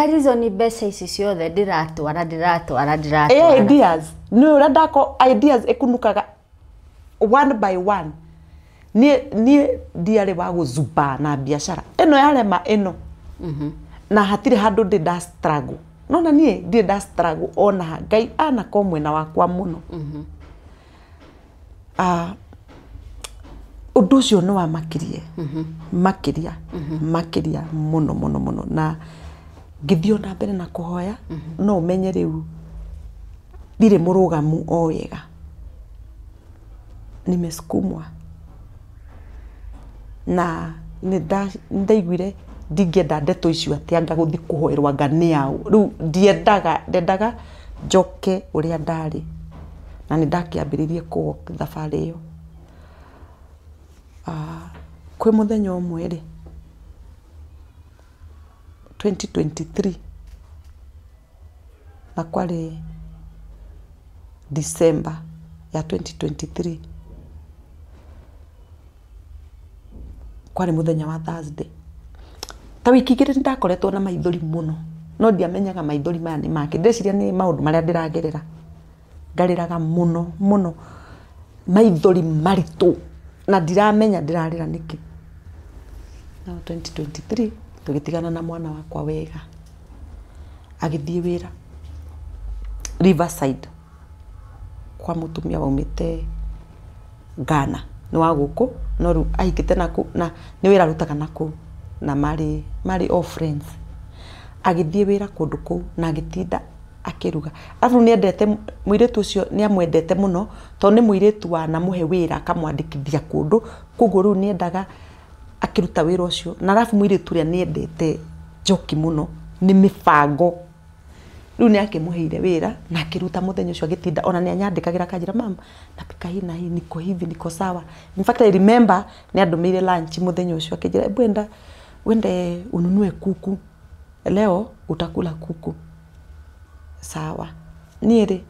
reason mbeca ici ciothe ndĩratwara ndĩratwara ndĩratwara ideas nĩ ũrĩa ndako ideas ĩkunukaga one by one. Niĩ ndiarĩ wa gũzumba na biacara ĩno yarema ĩno na hatirĩ handũ ndĩ nda struggle nona niĩ ndirĩ nda struggle ona ha Ngai anakorwo mwena wakwa mũno. Ũndũ ũcio nĩ wamakirie makĩria makĩria mũno mũno mũno na ngĩthiĩ ona mbere na kũhoya no ũmenye rĩu ndirĩ mũrũgamu o wega nimesukumwa na nĩ ndaiguire ndingĩenda ndeto icio atĩ anga gũthiĩ kũhoerwo anga nĩ aũ rĩu ndiendaga ndendaga njoke ũrĩa ndarĩ na nĩ ndakĩambĩrĩirie kũ walk thabarĩ ĩyo. Kwĩ mũthenya ũmwe rĩ 2023 na kwarĩ December ya 2023 kwarĩ mũthenya wa Thursday ta wiki igĩrĩ nĩ ndakoretwo na maithori mũno no ndiamenyaga maithori maya nĩ make ndĩreciria nĩ maũndũ marĩa ndĩragerera ngarĩraga mũno mũno maithori maritũ na ndiramenya ndĩrarĩra nĩkĩ. Now 2023 tũgĩtigana na mwana wakwa wega agĩthiĩ wĩra Riverside kwa mũtumia waumĩte Ghana nĩ wa gũkũ no rĩu ahikĩte nakũu na nĩ wĩra arutaga nakũu na marĩ all friends. Agĩthiĩ wĩra kũndũ kũu na agĩtinda akĩruga arabu nĩ endete mũirĩtu ũcio nĩ amwendete mũno tondũ nĩ mũirĩtu wanamũhe wĩra akamwandĩkithia kũndũ koguo rĩu nĩ endaga akĩruta wĩra ũcio na arabu mũirĩtu ũrĩa nĩ endete njoki mũno nĩ mĩbango rĩu nĩ akĩmũheire wĩra na akĩruta mũthenya ũcio agĩtinda ona nĩ anyandĩkagĩra akanjĩra mama napika hii na hii niko hivi niko sawa. In fact I remember nĩ andũmĩire lunch mũthenya ũcio akĩnjĩra hebu enda wende ununue kuku leo utakula kuku. Sawa niĩ rĩ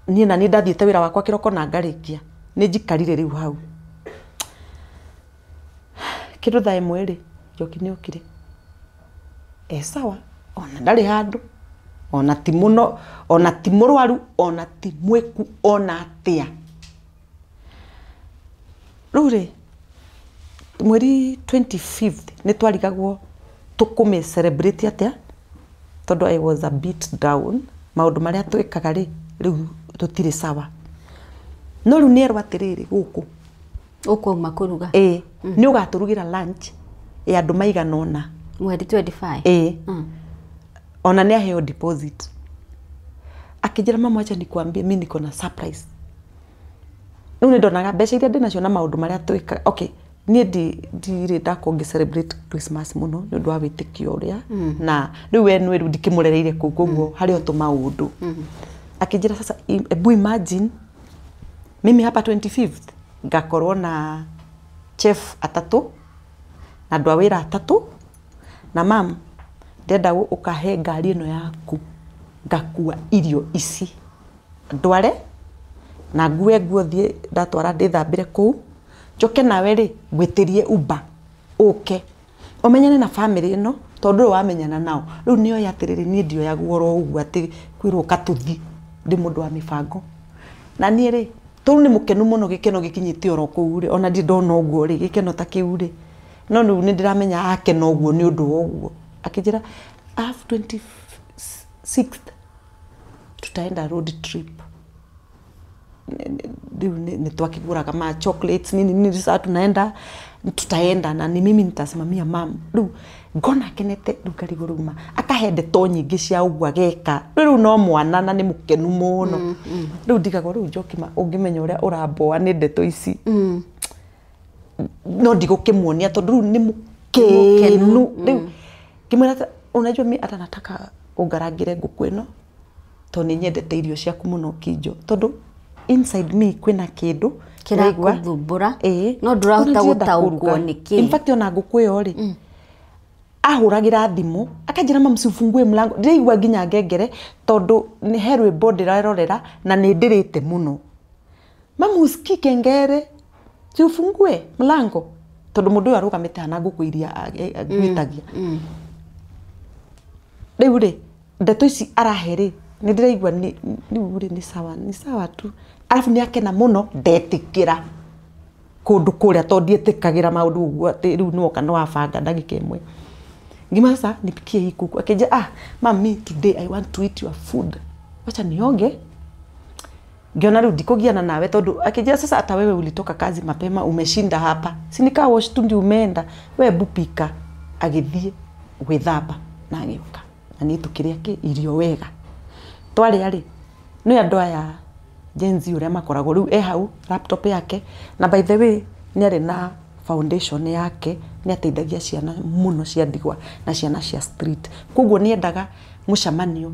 niĩ na niĩ ndathiĩte wĩra wakwa kĩroko na ngarĩkia nĩ njikarire rĩu hau kĩndũ thaa ĩmwe rĩ Njoki nĩ okire e sawa ona ndarĩ handũ ona ti mũno ona ti mũrwaru ona ti mwĩku ona atĩa. Rĩu rĩ mweri 25th nĩ twarigagwo tũkũmĩ celebrate atĩa tondũ I was a bit down maũndũ marĩa twĩkaga rĩ rĩu tũtirĩ sawa no rĩu nĩ erwo atĩrĩrĩ gũkũ ũkwauma kũruga ĩĩ nĩ ũgatũrugĩra lunch Ya andũ maigana ũna. Mweri 25? Ĩĩ. Ona nĩ aheo deposit. Akĩnjĩra, "Mama, acha nikuambie, mi niko na surprise." Rĩu nĩ ndonaga mbeca iria ndĩnacio na maũndũ marĩa twĩkaga. Okay, niĩ ndirĩ ndakorwo ngĩ celebrate Christmas mũno nĩ ũndũ wa wĩtĩkio ũrĩa na rĩu we nĩ rĩu ndikĩmũrereire kũu, koguo harĩ o tũmaũndũ. Akĩnjĩra, "Sasa ebu imagine mimi hapa 25th ngakorwo na chef atatũ na andũ a wĩra atatũ, na mam, ndĩrenda ũkahe ngari ĩno yaku, ngakua irio ici ndware na ngue nguo, thiĩ ndatwara ndĩthambĩre kũu, njoke nawe rĩ ngwĩtĩrie Uber ũke ũmenyane na family ĩno, tondũ rĩu wamenyana nao rĩu nĩoĩ atĩrĩrĩ, niĩ ndioyagwo oro ũguo atĩ kwĩrwo katũthi, ndĩ mũndũ wa mĩbango." Na niĩ rĩ tũu nĩ mũkenu mũno, gĩkeno gĩkinyĩte oro kũu rĩ, ona ndirĩ ndona ũguo rĩ, gĩkeno ta kĩu rĩ, no rĩu nĩ ndĩramenya akena ũguo nĩ ũndũ wa ũguo. Akĩnjĩra, "I have 26th tutaenda road trip." Rĩu nĩ twakĩgũraga ma chocolates, nini nini, sasa tunaenda, tutaenda na ni mimi nitasimamia, mam. Rĩu ngona akenete, rĩu ngarigwo rĩu ma akahe ndeto nyingĩ cia ũguo ageka rĩu no mwana na nĩ mũkenu mũno. Rĩu ndigagwo rĩu Njoki ma ũngĩmenya ũrĩa ũramboa nĩ ndeto ici, no ndigũkĩmuonia tondũ rĩu nĩ mũkenu. Rĩu ngĩmwĩra atĩ, "Unajua mi hata nataka ũngarangĩre ngũkũ ĩno tondũ nĩ nyendete irio ciaku mũno, Kinjo, tondũ inside me kwĩna kĩndũ ndĩraigua." Kĩrakũthumbũra. Ĩĩ. No ndũrahota Ona ndirenda gũtaũkwo kũruga. nĩ kĩĩ. In fact, ona ngũkũ ĩyo rĩ, ahũragĩra thimũ akanjĩra, "Mama, usifungue mlango, ndĩraigua nginya ngengere, tondũ nĩ he rwĩmbo ndĩrerorera na nĩ ndĩrĩte mũno. Mama, usikii kengere? Si ufungue mlango." Tondũ mũndũ ũyũ arũgamĩte hana ngũkũ iria ngwĩtagia. Rĩu rĩ, ndeto ici arahe rĩ, nĩ ndĩraigua rĩu rĩ, nĩ sawa, nĩ sawa tu. Arabu nĩ akena mũno, ndetĩkĩra kũndũ kũrĩa tondũ ndiĩtĩkagĩra maũndũ ũguo atĩ rĩu nĩwoka nĩ wabanga ndagĩka ĩmwe ngima. "Sasa nipikie hii kuku." Akija, "Ah, mami, today I want to eat your food, wacha nioge." Ngiona rĩu ndikũgiana nawe tondũ akijia, "Sasa hata wewe ulitoka kazi mapema, umeshinda hapa, si ni car wash tu ndio umeenda, we hebu pika." Agĩthiĩ gwĩthamba na agĩũka na niĩ tũkĩrĩa kĩ irio wega. Twarĩa rĩ, nĩ andũ aya Gen Z ũrĩa makoragwo rĩu e hau laptop yake, na by the way nĩ arĩ na foundation yake, nĩ ateithagia ciana mũno cia ndigwa na ciana cia street, koguo nĩ endaga mũcemanio,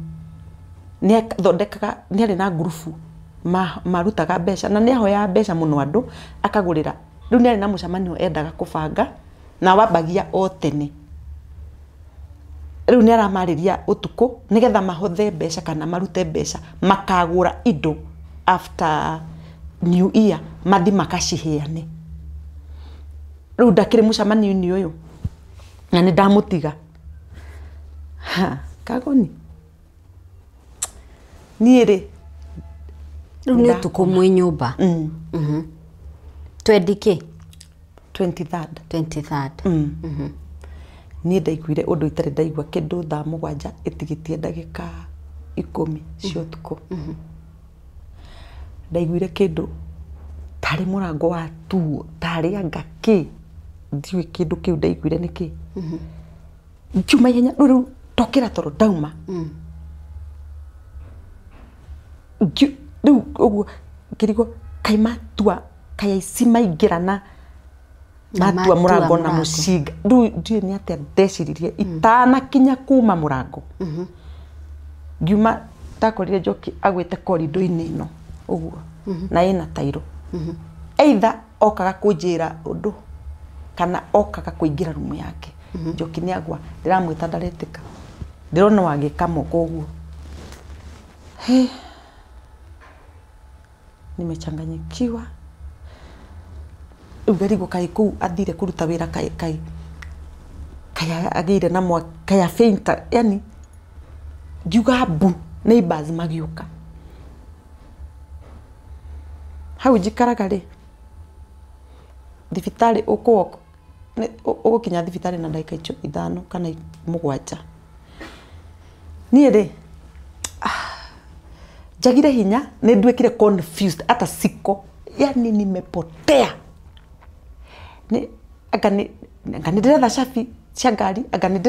nĩ athondekaga, nĩ arĩ na ngurubu marutaga mbeca na nĩ ahoyaga mbeca mũno andũ akagũrĩra. Rĩu nĩ arĩ na mũcemanio endaga kũbanga na wambagia o tene. Rĩu nĩ aramarĩria ũtukũ nĩgetha mahothe mbeca kana marute mbeca makagũra indo after New Year mathi makaciheane. Rĩu ndakĩrĩ mũcemanio-inĩ ũyũ na nĩ ndamũtiga. Ha, kagoni niĩ rĩ. Rĩu nĩ ũtukũ mwĩ nyũmba. Twendi kĩ? 23rd. 23rd. Niĩ ndaiguire ũndũ itarĩ ndaigua kĩndũ thaa 7 ĩtigĩtie ndagĩka 10 cia ũtukũ. Ndaiguire kĩndũ tarĩ mũrango wa tuo, tarĩ anga kĩ, ndiũĩ kĩndũ kĩu ndaiguire nĩ kĩ. Ngiuma ihenya rĩu ndokĩra toro ndauma. Rĩu ũguo ngĩrigwo kaĩ matua, kaĩ aici maingĩra na Na matua matua mũrango na mũrango. Mũcinga. Rĩu ndiũĩ nĩ atĩa ndeciririe itanakinya kuma mũrango. Ngiuma ndakorire Njoki agwĩte korido-inĩ ĩno ũguo na ĩna tairo, either okaga kũnjĩra ũndũ kana okaga kũingĩra rumu yake. Njoki nĩ agwa, ndĩramwĩta ndaretĩka, ndĩrona wagĩka moko ũguo. He, nimechanganyikiwa. Rĩu ngarigwo kaĩ kũu athire kũruta wĩra, kaĩ kaĩ agĩire na mwaki, kaĩ afainta. Yani ngiuga mbu, neighbors magĩũka hau njikaraga rĩ, thibitarĩ ũkũwalk ũgũkinya thibitarĩ na ndagĩka icio 5 kana 7. Niĩ rĩ, njagire hinya, nĩ nduĩkire confused, hata siko, yani nimepotea. Nĩ anga nĩ Anga nĩ ndĩretha cabi cia ngari, anga nĩ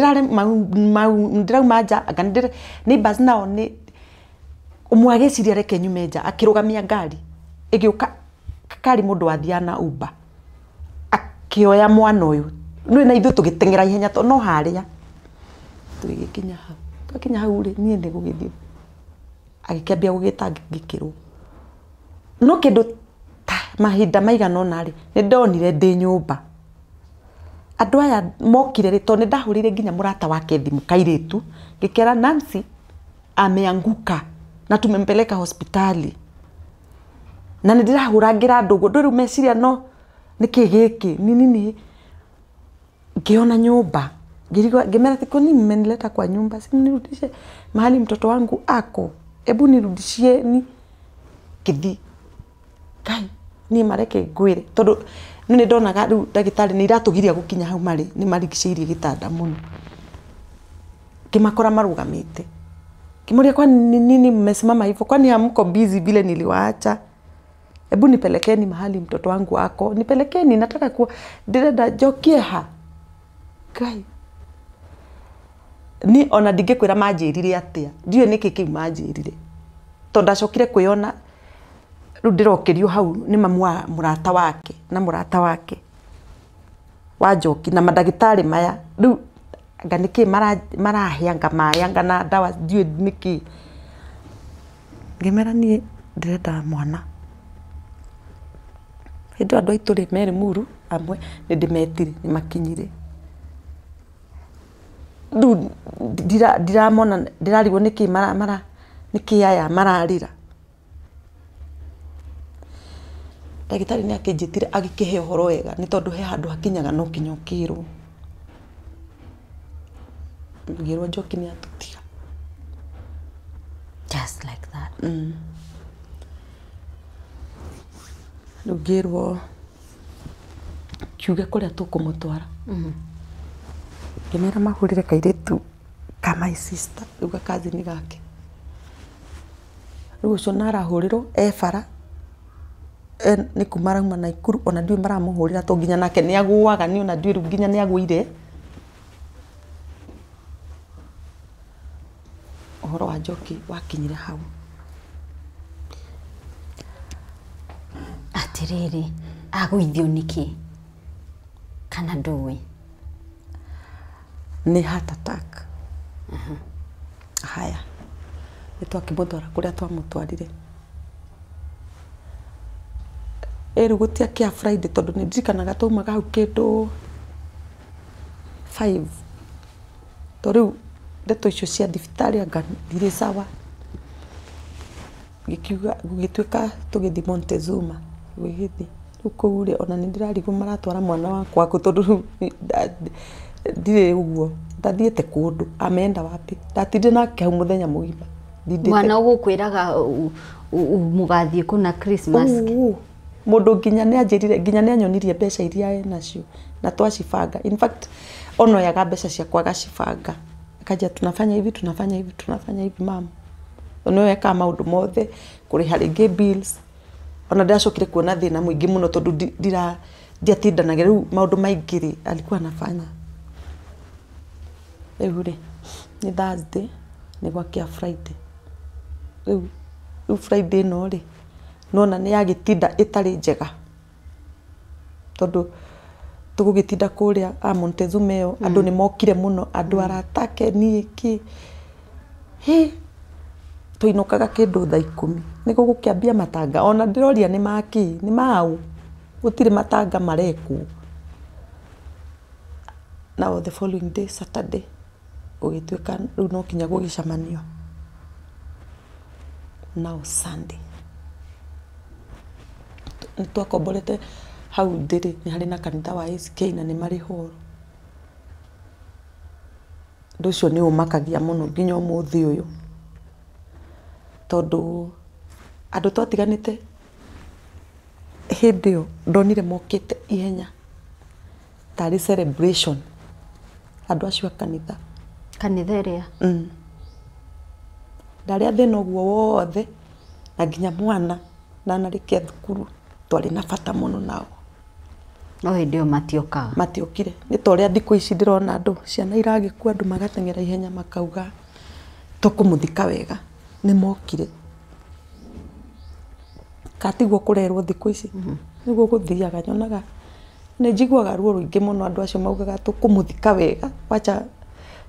ndĩrauma nja, anga nĩ ndĩra neighbors nao nĩ ũmwe agĩciria reke nyume nja, akĩrũgamia ngari ĩgĩũka, kari mũndũ wathiaga na Uber akĩoya mwana ũyũ nĩ na ithuĩ tũgĩteng'era ihenya tondũ no harĩa tũgĩgĩkinya hau. Twakinya hau rĩ, niĩ nĩ gũgĩthiĩ agĩkĩambia gũgĩtangĩkĩrwo no kĩndũ ta mahinda maigana ũna rĩ, nĩ ndonire ndĩ nyũmba andũ aya mokire rĩ, tondũ nĩ ndahũrĩire nginya mũrata wake thimũ kairĩtu, ngĩkera Nancy ameanguka na tumempeleka hospitali, na nĩ ndĩrahũrangĩra andũ ũguo, ndũĩ rĩu meciria no nĩkĩ gĩkĩ nini nĩ ngĩona nyũmba ngĩrigwo, ngĩmera atĩ kwani mmenileta kwa nyumba, si mnirudishe mahali mtoto wangu ako, hebu nirudishieni. Ngĩthiĩ Ngai niĩ mareke ngwĩre, tondũ nĩ ndonaga rĩu ndagĩtarĩ nĩ iratũgiria gũkinya hau marĩ, nĩ marigicĩirie gĩtanda mũno. Ngĩmakora marũgamĩte, ngĩmoria kwani nini mmesimama hivyo, kwani hamko busy vile niliwaacha? Hebu nipelekeni mahali mtoto wangu ako, nipelekeni, nataka kuwa ndĩrenda njokie ha. Ngai ni ona ndingĩkwĩra manjĩrire atĩa, ndiũĩ nĩkĩ kĩu manjĩrire, tondũ ndacokire kwĩona rĩu ndĩrokĩrio hau nĩ mamu wa mũrata wake na mũrata wake wa Njoki na mandagĩtarĩ maya rĩu anga nĩkĩ marahe anga maĩ anga na ndawa ndiũĩ nĩkĩ. Ngĩmera niĩ ndĩrenda mwana. Hĩndĩ ĩyo andũ aitũ rĩ me Limuru amwe nĩ ndĩmetire nĩ makinyire. Rĩu ndiramona, ndĩrarigwo nĩkĩ mara nĩkĩ aya mararĩra. Ndagĩtarĩ nĩ akĩnjĩtire agĩkĩhe ũhoro wega, nĩ tondũ he handũ hakinyaga no kinya ũkĩrwo. Ngĩrwo Njoki nĩ atũtiga. Just like that. Rĩu ngĩrwo kiuge kũrĩa tũkũmũtwara. Ngĩmera mahũrĩre kairĩtu ka my sister, rĩu gakazini gake. Rĩu ũcio na arahũrĩrwo e bara, nĩ kuma arauma Naikuru, ona ndiũĩ maramũhũrĩra tondũ nginya nake nĩ agũaga, niĩ ona ndiũĩ rĩu nginya nĩ agũire. Ũhoro wa Njoki wakinyire hau. Atĩrĩrĩ, agũithio nĩkĩ? Kana ndũĩ? Nĩ heart attack. Haya, nĩ twakĩmũtwara kũrĩa twamũtwarire. Ĩ rĩu gũtiakĩa Friday, tondũ nĩ ndirikanaga twaumaga hau kĩndũ 5. To rĩu ndeto icio cia thibitarĩ anga ndirĩ sawa. Gĩkiuga gũgĩtuĩka tũgĩthiĩ Montezuma, gũgĩthiĩ rĩu kũu rĩ, ona nĩ ndĩrarigwo maratwara mwana wakwa kũ, tondũ rĩu ndirĩ ũguo, ndathiĩte kũndũ, ameenda wapi, ndatindire nake hau mũthenya mũgima. Ndindĩte. Mwana ũgũkwĩraga mũgathiĩ kũna Christmas. Mũndũ nginya nĩ anjĩrire, nginya nĩ anyonirie mbeca iria enacio na twacibanga. In fact, ona oyaga mbeca ciakwa agacibanga, akanjĩra tunafanya hivi, tunafanya hivi, tunafanya hivi mama. Nĩwe ekaga maũndũ mothe, kũrĩha rĩngĩ bills. Ona ndacokire kuona thĩna mũingĩ mũno tondũ ndiatindanagia rĩu maũndũ maingĩ rĩ, alikuwa anafanya. Rĩu rĩ, nĩ Thursday, nĩ gwakĩa Friday. Rĩu Friday ĩno rĩ, nona nĩ yagĩtinda ĩtarĩ njega, tondũ tũgũgĩtinda kũrĩa a Montezuma ĩyo, andũ nĩ mokire mũno, andũ arata ake niĩ kĩ. Hĩ, twainũkaga kĩndũ thaa 10 nĩ gũgũkĩambia matanga, ona ndĩroria nĩ makĩ, nĩ maũ, gũtirĩ matanga marekwo. Now the following day, Saturday, gũgĩtuĩka rĩu no kinya gũgĩcemanio. Now Sunday, nĩ twakomborete hau ndĩrĩ, nĩ harĩ na kanitha wa ACK na nĩ marĩ hall. Ũndũ ũcio nĩ ũmakagia mũno nginya ũmũthĩ ũyũ, tondũ andũ twatiganĩte hĩndĩ ĩyo ndonire mokĩte ihenya tarĩ celebration, andũ acio a kanitha. Kanitha ĩrĩa? Ndarĩ a thĩna ũguo wothe, na nginya mwana ndanarĩkia thukuru twarĩ na bata mũno nao. No hĩndĩ ĩyo matiokaga. Matiokire. Nĩ ta ũrĩa thikũ ici ndĩrona andũ ciana iragĩkua andũ magateng'era ihenya makauga tũkũmũthika wega. Nĩ mokire. Katiguo kũrerwo thikũ ici. Nĩguo gũthiaga nyonaga nĩ njiguaga ruo rũingĩ mũno andũ acio maugaga tũkũmũthika wega wacha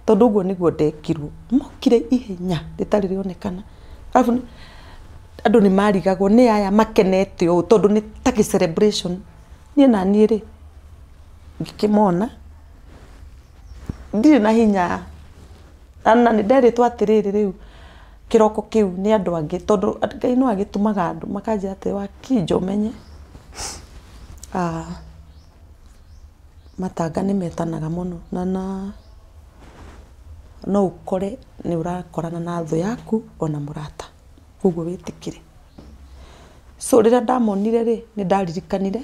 tondũ ũguo nĩguo ndekirwo. Mokire ihenya rĩtarĩ rĩonekana. Arabu andũ nĩ marigagwo nĩ aya makenete ũũ tondũ nĩ ta gĩ celebration. Niĩ na niĩ rĩ ngĩkĩmona ndirĩ na hinya na nĩ nderĩtwo atĩrĩrĩ rĩu kĩroko kĩu nĩ andũ angĩ tondũ Ngai no agĩtũmaga andũ makanjĩra atĩ Wakinja ũmenye matanga nĩ metanaga mũno na no ũkore nĩ ũrakorana na thũ yaku ona mũrata koguo wĩtĩkĩre. So rĩrĩa ndamonire rĩ nĩ ndaririkanire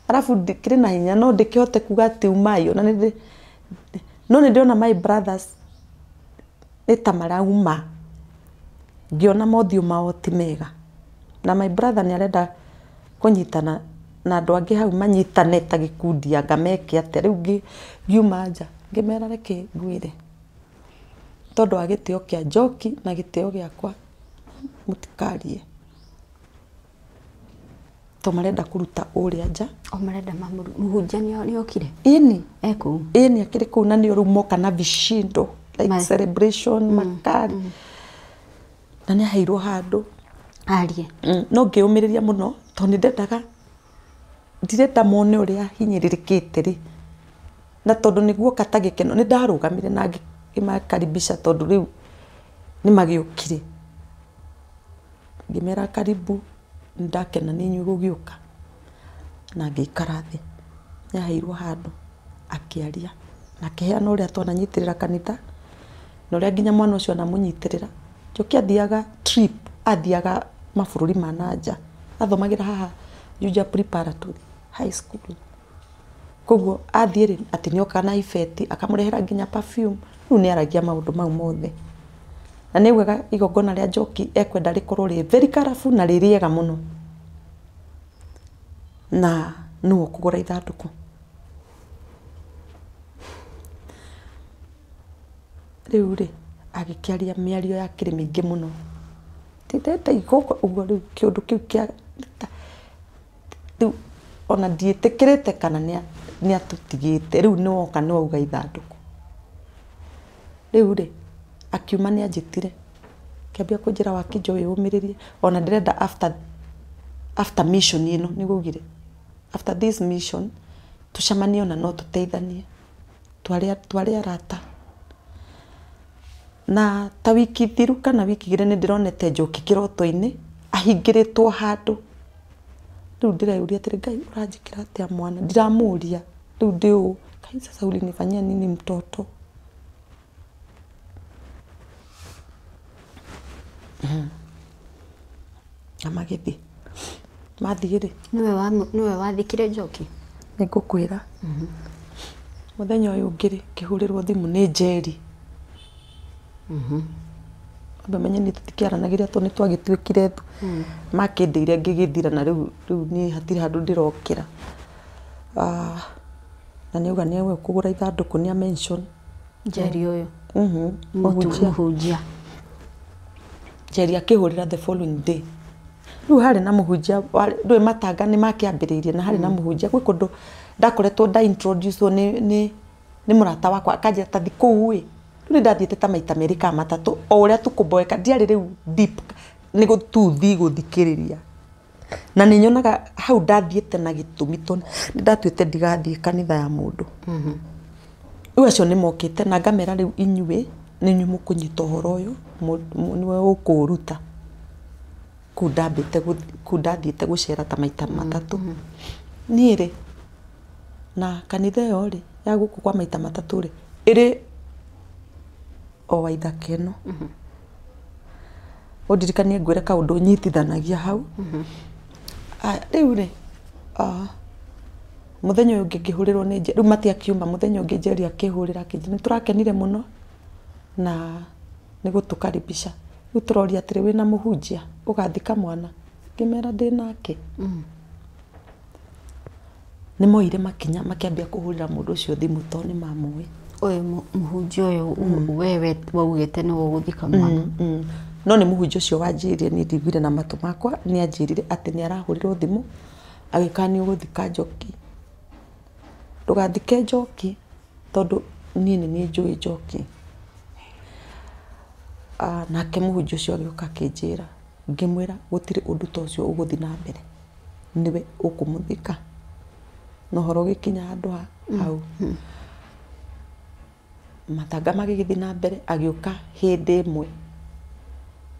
arabu ndikĩrĩ na hinya no ndĩkĩhote kuga atĩ umai ona nĩ no nĩ ndĩrona my brothers nĩ ta marauma ngĩona mothiũ mao ti mega na my brother nĩ arenda kũnyitana na andũ angĩ hau manyitane ta gĩkundi anga meke atĩa. Rĩu ngiuma nja ngĩmera reke ngwĩre tondũ wa gĩtĩo kĩa Njoki na gĩtĩo gĩakwa mũtikarie to marenda kũruta ũrĩa nja. O marenda mũhunjia nĩ okire? Ĩni. Ekũu? Ĩni akĩrĩ kũu na nĩ rĩu moka na vishindo like celebration makari na nĩ aheirwo handũ arie. No ngĩũmĩrĩria mũno tondũ nĩ ndendaga ndirenda mone ũrĩa hinyĩrĩrĩkĩte rĩ na tondũ nĩguoka ta gĩkeno nĩ ndarũgamire na ngĩmakaribisha tondũ rĩu nĩ magĩũkire. Ngĩmera karibu ndakena nĩ inyuĩ gũgĩũka na ngĩikara thĩ. Nĩ aheirwo handũ akĩaria na akĩheana ũrĩa twananyitĩrĩra kanitha na ũrĩa nginya mwana ũcio anamũnyitĩrĩra. Njoki athiaga trip athiaga mabũrũri ma na nja athomagĩra haha Juja Preparatory High School. Koguo athiĩ rĩ atĩ nĩokaga na ibeti akamũrehera nginya perfume. Rĩu nĩ aragia maũndũ mau mothe na nĩ augaga igongona rĩa Njoki ekwenda rĩkorwo rĩ very colourful na rĩ rĩega mũno na nĩwe ũkũgũra ithandũkũ. Rĩu rĩ agĩkĩaria mĩario yakĩrĩ mĩingĩ mũno ndĩrenda igongona ũguo rĩu kĩũndũ kĩu kĩa rĩu ona ndiĩtĩkĩrĩte kana nĩ atũtigĩte rĩu nĩ woka nĩ wauga ithandũkũ. Rĩu rĩ akiuma nĩ anjĩtire akĩambia kũnjĩra Wakinja wĩyũmĩrĩrie ona ndĩrenda after mission ĩno nĩguo augire after this mission tũcemanie ona no tũteithanie twarĩ arata. Na ta wiki thiru kana wiki igĩrĩ nĩ ndĩronete Njoki kĩroto-inĩ ahingĩrĩtwo handũ. Rĩu ndĩreyũria atĩrĩ Ngai ũranjĩkĩra atĩa mwana ndiramũria rĩu ndĩ ũũ Ngai sasa ulinifanyia nini mtoto. Na magĩthiĩ mathiĩ rĩ Nĩwe wathikire Njoki? Nĩ ngũkwĩra mũthenya ũyũ ũngĩ rĩ ngĩhũrĩrwo thimũ nĩ Njeri. Andũ menye nĩ tũtikĩaranagĩria tondũ nĩ twagĩtuĩkire thũ. Makĩndĩire ngĩgĩthira na rĩu niĩ hatirĩ handũ ndĩrokĩra. Na nĩ auga nĩwe ũkũgũra ithandũkũ nĩ a mention Njeri ũyũ. Mũhunjia. Njeri akĩhũrĩra the following day. Rĩu harĩ na mũhunjia ndũĩ matanga nĩ makĩambĩrĩirie na harĩ na mũhunjia gwĩ kũndũ ndakoretwo nda introduce nĩ mũrata wakwa akanjĩra ta thi kũu ĩ. Rĩu nĩ ndathiĩte ta maita merĩ kana matatũ o ũrĩa tũkũmboeka ndiarĩ rĩu deep nĩ gũtuthi gũthikĩrĩria. Na nĩ nyonaga hau ndathiĩte na gĩtũmi tondũ nĩ ndatuĩte ndigathiĩ kanitha ya mũndũ. Rĩu acio nĩ mokĩte na ngamera rĩu inyuĩ nĩ inyuĩ mũkũnyita ũhoro ũyũ nĩwe ũkũũruta. Kũu ndambĩte kũu ndathiĩte gũcera ta maita matatũ. Niĩ rĩ na kanitha ĩyo rĩ ya gũkũ kwa maita matatũ rĩ ĩrĩ o Waithaka ĩno. Ũndirikanie ngwĩre kaũndũ nyitithanagia hau. Rĩu rĩ mũthenya ũyũ ũngĩ ngĩhũrĩrwo nĩ Njeri rĩu matiakiuma mũthenya ũngĩ Njeri akĩhũrĩra akĩnjĩra nĩ tũrakenire mũno na nĩ gũtũkaribisha. Rĩu tũroria atĩrĩ wĩna mũhunjia ũgathika mwana ngĩmera ndĩ nake. Nĩ moire makinya makĩambia kũhũrĩra mũndũ ũcio thimũ tondũ nĩ mamũĩ. Ũyũ mũhunjia ũyũ wewe waugĩte nĩwe ũgũthika mwana. No nĩ mũhunjia ũcio wanjĩrire, niĩ ndiguire na matũ makwa, nĩ anjĩrire atĩ nĩ arahũrĩrwo thimũ agĩkanio gũthika Njoki. Ndũgathike Njoki tondũ niĩ nĩ niĩ njũĩ Njoki. Nake mũhunjia ũcio agĩũka akĩnjĩra, ngĩmwĩra gũtirĩ ũndũ ta ũcio ũgũthiĩ na mbere, nĩwe ũkũmũthika. Na ũhoro ũgĩkinya handũ hau. Matanga magĩgĩthiĩ na mbere, agĩũka hĩndĩ ĩmwe.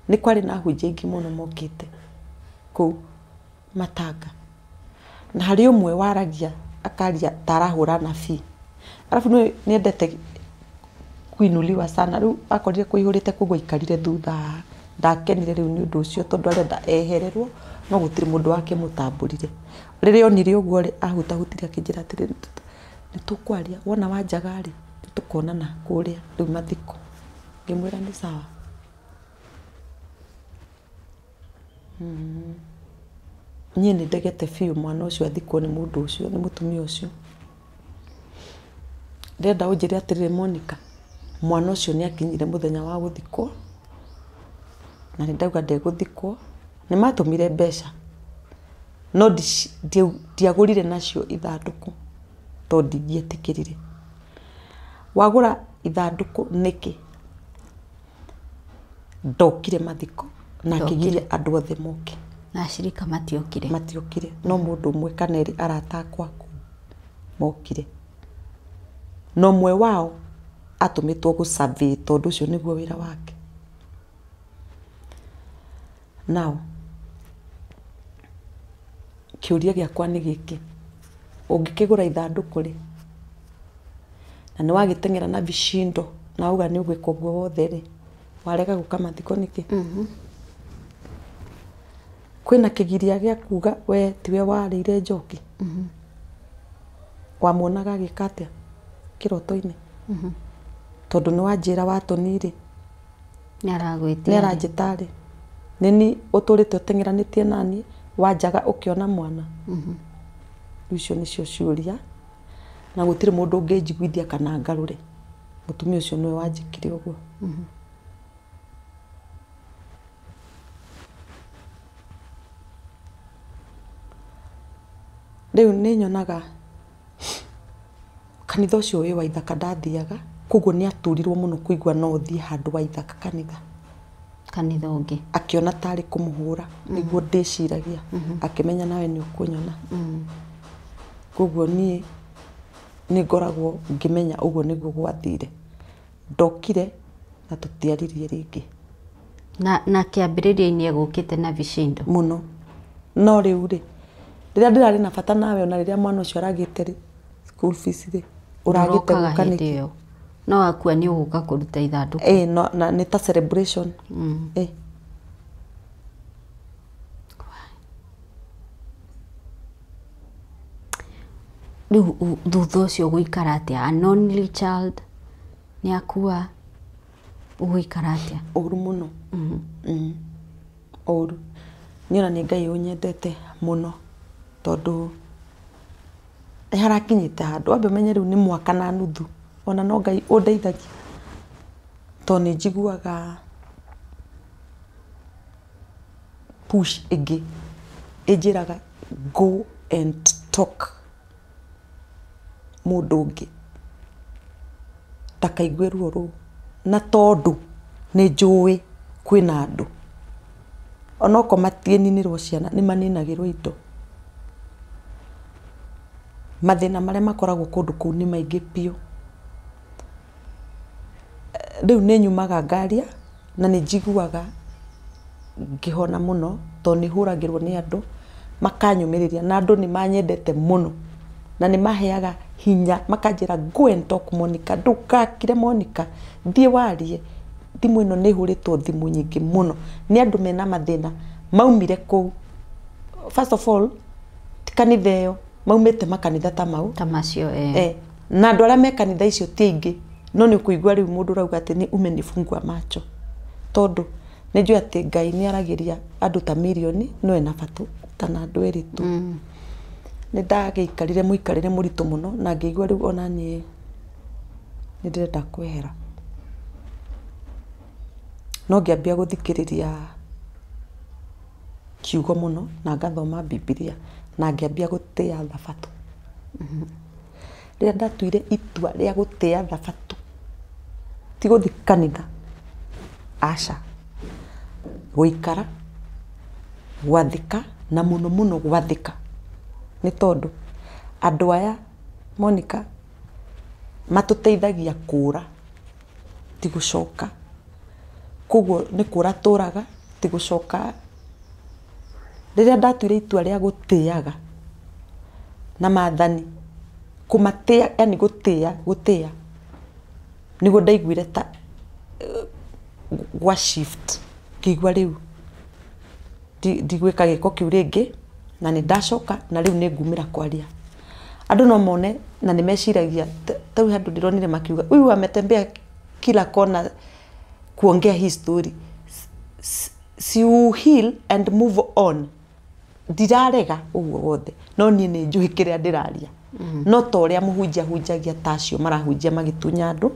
Nĩ kwarĩ na ahunjia aingĩ mũno mokĩte kũu matanga. Na harĩ ũmwe waragia akaria ta arahũra nabii. Arabu nĩ endete kuinuliwa sana, rĩu akorire kũihũrĩte koguo aikarire thutha. Ndakenire rĩu nĩ ũndũ ũcio tondũ arenda ehererwo, no gũtirĩ mũndũ wakĩmũtambũrire. Rĩrĩa onire ũguo rĩ, ahutahutirie akĩnjĩra atĩrĩrĩ, nĩ tũkwaria, wona wanjaga rĩ, nĩ tũkonana kũrĩa rĩu mathiko. Ngĩmwĩra nĩ sawa. Niĩ nĩ ndegete biũ mwana ũcio athikwo nĩ mũndũ ũcio, nĩ mũtumia ũcio. Ndĩrenda ũnjĩre atĩrĩrĩ Monica, mwana ũcio nĩ akinyire mũthenya wa gũthikwo, na nĩ ndauga ndegũthikwo. Nĩ matũmire mbeca, no ndiagũrire nacio ithandũkũ tondũ ndingĩetĩkĩrire. Wagũra ithandũkũ nĩkĩ? Ndokire mathiko na akĩgiria andũ othe moke. Na acirika matiokire. Matiokire, no mũndũ ũmwe kana erĩ arata akwa kũu mokire. Na ũmwe wao atũmĩtwo gũ-survey tondũ ũcio nĩguo wĩra wake. Now, kĩũria gĩakwa nĩ gĩkĩ, ũngĩkĩgũra ithandũkũ rĩ, na nĩ wagĩteng'era na vishindo na wauga nĩ ũgwĩka ũguo wothe rĩ, warega gũka mathiko nĩkĩ? Kwĩna kĩgiria gĩa kuga we tiwe warĩire Njoki? Wamuonaga agĩka atĩa kĩroto-inĩ? Tondũ nĩ wanjĩra watoni rĩ, nĩ aragwĩtia, nĩ aranjĩta rĩ, nĩ ni ũtũrĩte ũteng'eranĩtie naniĩ, wanjaga ũkĩona mwana. Rĩu icio nĩcio ciũria, na gũtirĩ mũndũ ũngĩnjiguithia kana ngarũre. Mũtumia ũcio nĩwe wanjĩkire ũguo. Rĩu nĩ nyonaga kanitha ũcio wĩ Waithaka ndathiaga, koguo nĩ aturirwo mũno kũigua no thiĩ handũ Waithaka kanitha. Kanitha ũngĩ. Akĩona tarĩ kũmũhũra, nĩguo ndĩciragia, akĩmenya nawe nĩ ũkũnyona. Koguo niĩ nĩ ngoragwo ngĩmenya ũguo nĩguo gwathire. Ndokire na tũtiaririe rĩngĩ. Na kĩambĩrĩria-inĩ egũkĩte na vishindo. Mũno. No rĩu rĩ, rĩrĩa ndĩrarĩ na bata nawe, ona rĩrĩa mwana ũcio aragĩte rĩ, school fees rĩ, ũragĩte gũka nĩkĩ? No akua nĩ ũgũka kũruta ithandũkũ. No, na nĩ ta celebration. Rĩu thutha ũcio ũgũikara atĩa? An only child nĩ akua, ũgũikara atĩa? Ũru mũno. Ũru. Niĩ ona nĩ Ngai ũnyendete mũno tondũ nĩ harakinyĩte handũ wambe ũmenye rĩu nĩ mwaka na nuthu, ona no Ngai ũndeithagia tondũ nĩ njiguaga push ĩngĩ ĩnjĩraga go and talk mũndũ ũngĩ ndakaigue ruo rũu, na tondũ nĩ njũĩ kwĩna andũ onokorwo matiĩninĩrwo ciana nĩ maninagĩrwo indo. Mathĩna marĩa makoragwo kũndũ kũu nĩ maingĩ biũ. Rĩu nĩ nyumaga ngaria na nĩ njiguaga ngĩhona mũno tondũ nĩ hũragĩrwo nĩ andũ makanyũmĩrĩria, na andũ nĩ manyendete mũno na nĩ maheaga hinya makanjĩra go and talk Monica, ndũgakire Monica, thiĩ warie. Thimũ ĩno nĩ hũrĩtwo thimũ nyingĩ mũno nĩ andũ mena mathĩna maumire kũu. First of all, ti kanitha ĩyo, maumĩte makanitha ta mau ta macio. Na andũ arĩa me kanitha icio ti aingĩ, no nĩ ũkũigua rĩu mũndũ ũrauga atĩ nĩ umenifungua macho, tondũ nĩ njũĩ atĩ Ngai nĩ aragĩria andũ ta mirioni, no ena bata ta na andũ erĩ tu. Nĩ ndagĩikarire mũikarĩre mũritũ mũno na ngĩigua rĩu ona niĩ nĩ ndĩrenda kwehera. No ngĩambia gũthikĩrĩria kiugo mũno na ngathoma Bibilia na ngĩambia gũtĩa thabatũ. Rĩrĩa ndatuire itua rĩa gũtĩa thabatũ, ti gũthiĩ kanitha, aca, gũikara, gwathĩka na mũno mũno gwathĩka, nĩ tondũ andũ aya Monica matũteithagia kũra ti gũcoka. Koguo nĩ kũra tũraga ti gũcoka. Rĩrĩa ndatuire itua rĩa gũtĩaga na maathani, kũmatĩa, yani gũtĩa, gũtĩa, nĩguo ndaiguire ta gwa shift, ngĩigua rĩu ndigwĩka gĩko kĩu rĩngĩ, na nĩ ndacoka na rĩu nĩ ngumĩra kwaria. Andũ no mone na nĩ meciragia tau handũ ndĩronire makiuga huyu ametembea kila kona kuongea hii story. Si you heal and move on. Ndirarega ũguo wothe, no niĩ nĩ njũĩ kĩrĩa ndĩraria. No ta ũrĩa mũhunjia hunjagia ta acio marahunjia magĩtunya andũ,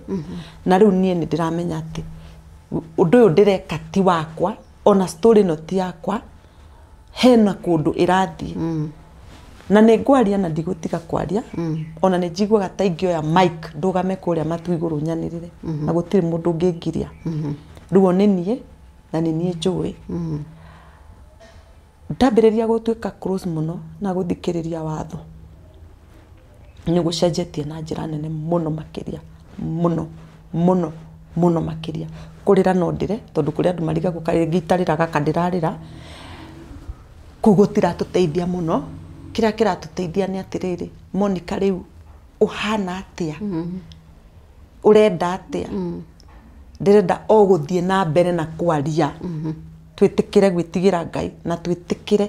na rĩu niĩ nĩ ndĩramenya atĩ ũndũ ũyũ ndĩreka ti wakwa, ona story ĩno ti yakwa, hena kũndũ ĩrathiĩ. Na nĩ ngwaria na ndigũtiga kwaria, ona nĩ njiguaga ta ingĩoya mic ndũgame kũrĩa matu igũrũ nyanĩrĩre, na gũtirĩ mũndũ ũngĩngiria. Ruo nĩ niĩ na nĩ niĩ njũĩ. Ndambĩrĩria gũtuĩka close mũno na gũthikĩrĩria watho, nĩ gũcenjetie na njĩra nene mũno makĩria, mũno mũno mũno makĩria. Kũrĩra no ndĩre, tondũ kũrĩ andũ marigagwo kaĩ rĩngĩ itarĩraga ka ndĩrarĩra. Kũu gũtiratũteithia mũno. Kĩrĩa kĩratũteithia nĩ atĩrĩrĩ, Monica rĩu ũhana atĩa? Ũrenda atĩa? Ndĩrenda o gũthiĩ na mbere na kwaria. Twĩtĩkĩre gwĩtigĩra Ngai na twĩtĩkĩre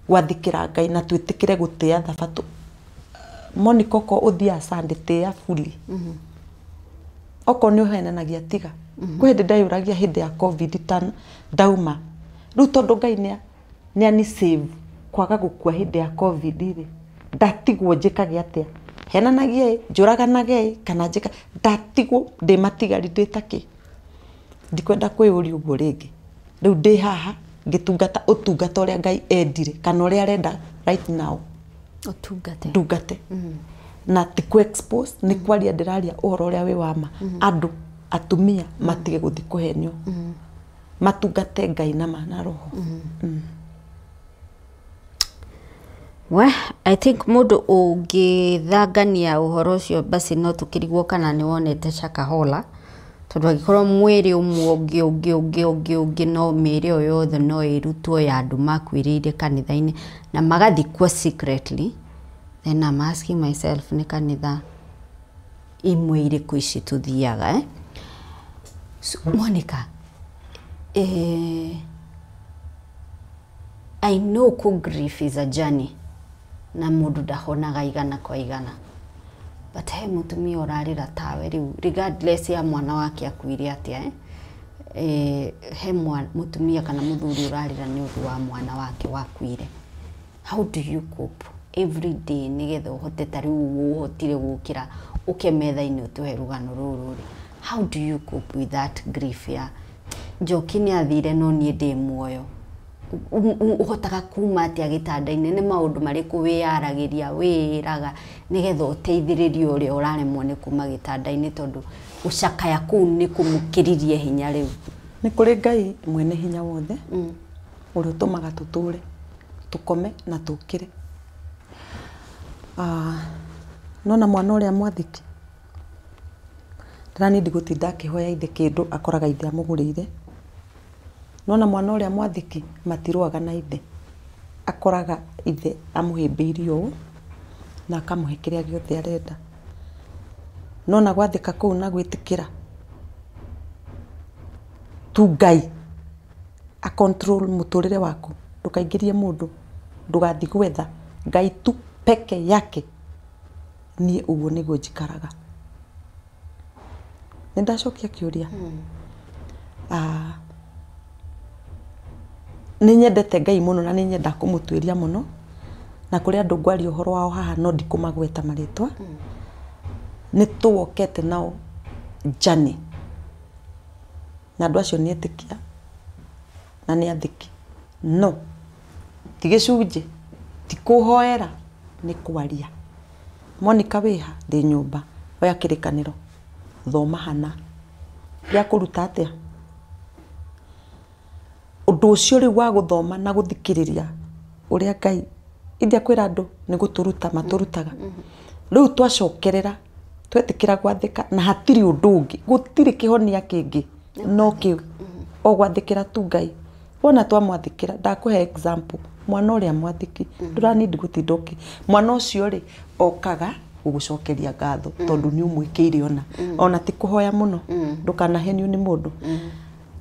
gwathĩkĩra Ngai na twĩtĩkĩre gũtĩa thabatũ. Monica okorwo ũthiaga Sunday tĩa fully. Okorwo nĩ ũhenanagia tiga. Kwĩ hĩndĩ ndeyũragia hĩndĩ ya COVID ta ndauma. Rĩu tondũ Ngai nĩ ani save kwaga gũkua hĩndĩ ya COVID rĩ, ndatigwo njĩkage atĩa? Henanagie ĩ, njũraganage ĩ, kana njĩka, ndatigwo ndĩ matigari ndĩ ta kĩ? Ndikwenda kwĩyũria ũguo rĩngĩ. Rĩu ndĩ haha ngĩtungata ũtungata ũrĩa Ngai endire kana ũrĩa arenda right now. Ũtungate. Ndungate. Na ti kũ expose, nĩ kwaria ndĩraria ũhoro ũrĩa wĩ wa ma. Andũ atumia matige gũthiĩ kũhenio. Matungate Ngai na ma na roho. We, I think mũndũ ũngĩthangania ũhoro ũcio basi no tũkĩrigwo kana nĩ wonete Shakahola, tondũ angĩkorwo mwĩrĩ ũmwe ũngĩ ũngĩ ũngĩ ũngĩ ũngĩ no mĩĩrĩ ĩyo yothe no ĩrutwo ya andũ makuĩrĩire kanitha-inĩ na magathikwo secretly, then I'm asking myself nĩ kanitha imwe irĩkũ ici tũthiaga, eh? So, Monica, I know ko grief is a journey na mũndũ ndahonaga igana kwa igana, but he mũtumia ũrarĩra tawe rĩu regardless ya mwana wake akuire atĩa, eh? He mũtumia kana mũthuri ũrarĩra nĩ ũndũ wa mwana wake wakuire. How do you cope every day nĩgetha ũhote ta rĩu ũhotire gũkĩra ũke metha-inĩ ũtũhe rũgano rũrũ rĩ? How do you cope with that grief ya Njoki nĩ athire no niĩ ndĩ muoyo? Ũhotaga kuma atĩa gĩtanda-inĩ? Nĩ maũndũ marĩkũ wĩyaragĩria wĩĩraga nĩgetha ũteithĩrĩrie ũrĩa ũraremwo nĩ kuma gĩtanda-inĩ, tondũ gũcakaya kũu nĩ kũmũkĩririe hinya rĩu? Nĩ kũrĩ Ngai mwene hinya wothe, ũrĩa ũtũmaga tũtũre, tũkome na tũkĩre. Nona mwana ũrĩa mwathĩki, ndĩrani ndigũtinda akĩhoya ithe kĩndũ akoraga ithe amũgũrĩire. Nona mwana ũrĩa mwathĩki matirũaga na ithe, akoraga ithe amũhĩmbĩirie ũũ na akamũhe kĩrĩa gĩothe arenda. Nona gwathĩka kũu na gwĩtĩkĩra tu Ngai a control mũtũrĩre waku, ndũkaingĩrie mũndũ, ndũgathiĩ gwetha Ngai tu peke yake. Niĩ ũguo nĩguo njikaraga. Nĩ ndacokia kĩũria. Nĩ nyendete Ngai mũno na nĩ nyendaga kũmũtuĩria mũno. Na kũrĩ andũ ngwaria ũhoro wao haha no ndikũmagweta marĩtwa. Nĩ tũwokete nao journey. Na andũ acio nĩ etĩkia na nĩ athĩki. No ti gĩcunjĩ, ti kũhoera, nĩ kwaria. Monica wĩha ndĩ nyũmba, oya kĩrĩkanĩro, thoma hana. Gĩa kũruta atĩa? Ũndũ ũcio rĩu wa gũthoma na gũthikĩrĩria ũrĩa Ngai india kwĩra andũ nĩ gũtũruta matũrutaga. Rĩu twacokerera twetĩkĩra gwathĩka na hatirĩ ũndũ ũngĩ, gũtirĩ kĩhonia kĩngĩ no kĩu, o gwathĩkĩra tu Ngai. Wona twamwathĩkĩra, ndakũhe example, mwana ũrĩa mwathĩki ndũranindi gũtinda ũkĩ mwana ũcio rĩ okaga gũgũcokeria ngatho tondũ nĩ ũmwĩkĩire ona ona ti kũhoya mũno, ndũkanahenio nĩ mũndũ.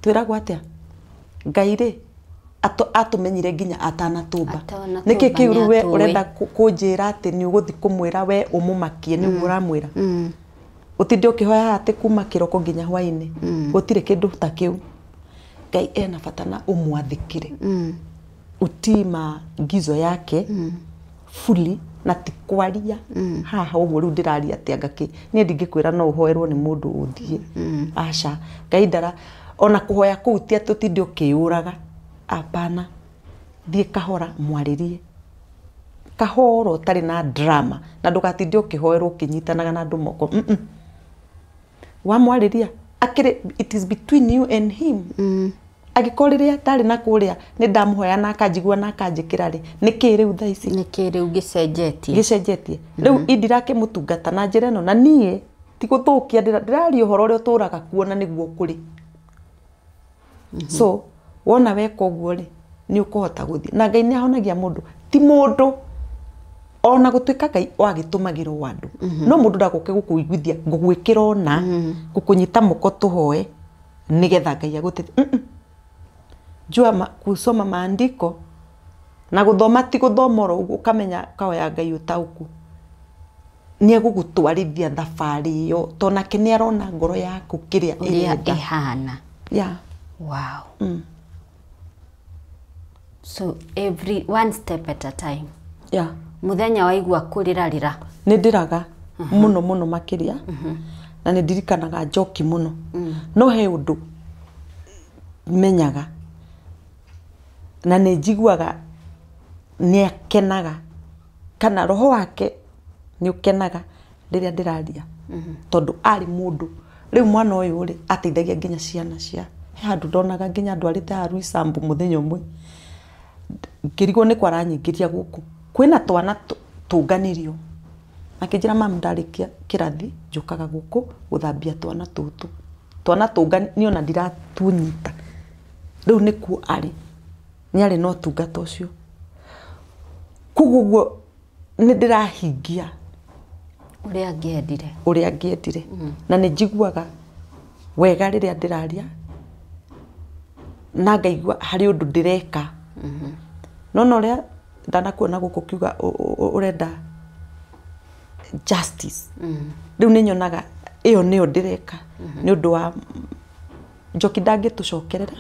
Twĩragwo atĩa? Ngai rĩ atũmenyire nginya atanatũmba. Nĩkĩ kĩu rĩu we ũrenda kũnjĩra atĩ nĩ ũgũthiĩ kũmwĩra we ũmũmakie nĩguo ũramwĩra? Ũtinde ũkĩhoya atĩ kuma kĩroko nginya hwainĩ, gũtirĩ kĩndũ ta kĩu. Ngai ena bata na ũmwathĩkĩre, utii maagizo yake fully, na ti kwaria haha ũguo rĩu ndĩraria atĩa ngakĩ niĩ ndingĩkwĩra no ũhoerwo nĩ mũndũ ũthiĩ. Aca, Ngai ndara ona kũhoya kũu ti atĩ ũtinde ũkĩyũraga, apana. Thiĩ kahora, mwarĩrie kahora ũtarĩ na drama, na ndũgatinde ũkĩhoerwo ũkĩnyitanaga na andũ moko. Wamwarĩria akĩrĩ, it is between you and him. Angĩkorwo rĩrĩa ndarĩ na kũrĩa nĩ ndamũhoya na akanjigua na akanjĩkĩra rĩ, nĩkĩ rĩu thaa ici nĩkĩ rĩu gĩcenjetie? Gĩcenjetie rĩu indirakĩmũtungata na njĩra ĩno, na niĩ ti gũthũkia ndĩraria ũhoro ũrĩa ũtũraga kuona nĩguo kũrĩ. So wona weka ũguo rĩ, nĩ ũkũhota gũthiĩ na Ngai nĩ ahonagia mũndũ, ti mũndũ ona gũtuĩka Ngai wagĩtũmagĩrwo andũ, no mũndũ ndagũke gũkũiguithia ngũgwĩkĩra ona gũkũnyita moko tũhoe nĩgetha Ngai agũteithie. Jua kusoma maandiko na gũthoma ti gũthoma oro ũguo, ũkamenya ũkahoya Ngai ũtaũku, nĩ egũgũtwarithia thabarĩ ĩyo tondũ nake nĩ arona ngoro yaku kĩrĩa ĩrenda ĩhana. Yeah. Wow. So every one step at a time. Yeah. Mũthenya waigua kũrĩra rĩra. Nĩ ndĩraga mũno mũno makĩria, na nĩ ndirikanaga njoki mũno. No he ũndũ menyaga na nĩ njiguaga nĩ akenaga kana roho wake nĩ ũkenaga rĩrĩa ndĩraria, tondũ arĩ mũndũ rĩu mwana ũyũ rĩ ateithagia nginya ciana cia he handũ ndonaga nginya ndwarĩte haha Roysambu mũthenya ũmwe ngĩrigwo nĩ kwaranyingĩria gũkũ kwĩna twana tũnganĩrio, akĩnjĩra mamu ndarĩkia kĩrathi njũkaga gũkũ gũthambia twana tũtũ, twana tũngani niĩ ona ndiratũnyita. Rĩu nĩkuo arĩ, nĩ arĩ na ũtungata ũcio, koguo ũguo nĩ ndĩrahingia ũrĩa angĩendire, ũrĩa angĩendire. Na nĩ njiguaga wega rĩrĩa ndĩraria na ngaigua harĩ ũndũ ndĩreka. No na ũrĩa ndanakuona gũkũ ũkiuga ũrenda justice, rĩu nĩ nyonaga ĩyo nĩyo ndĩreka nĩ ũndũ wa Njoki ndangĩtũcokerera,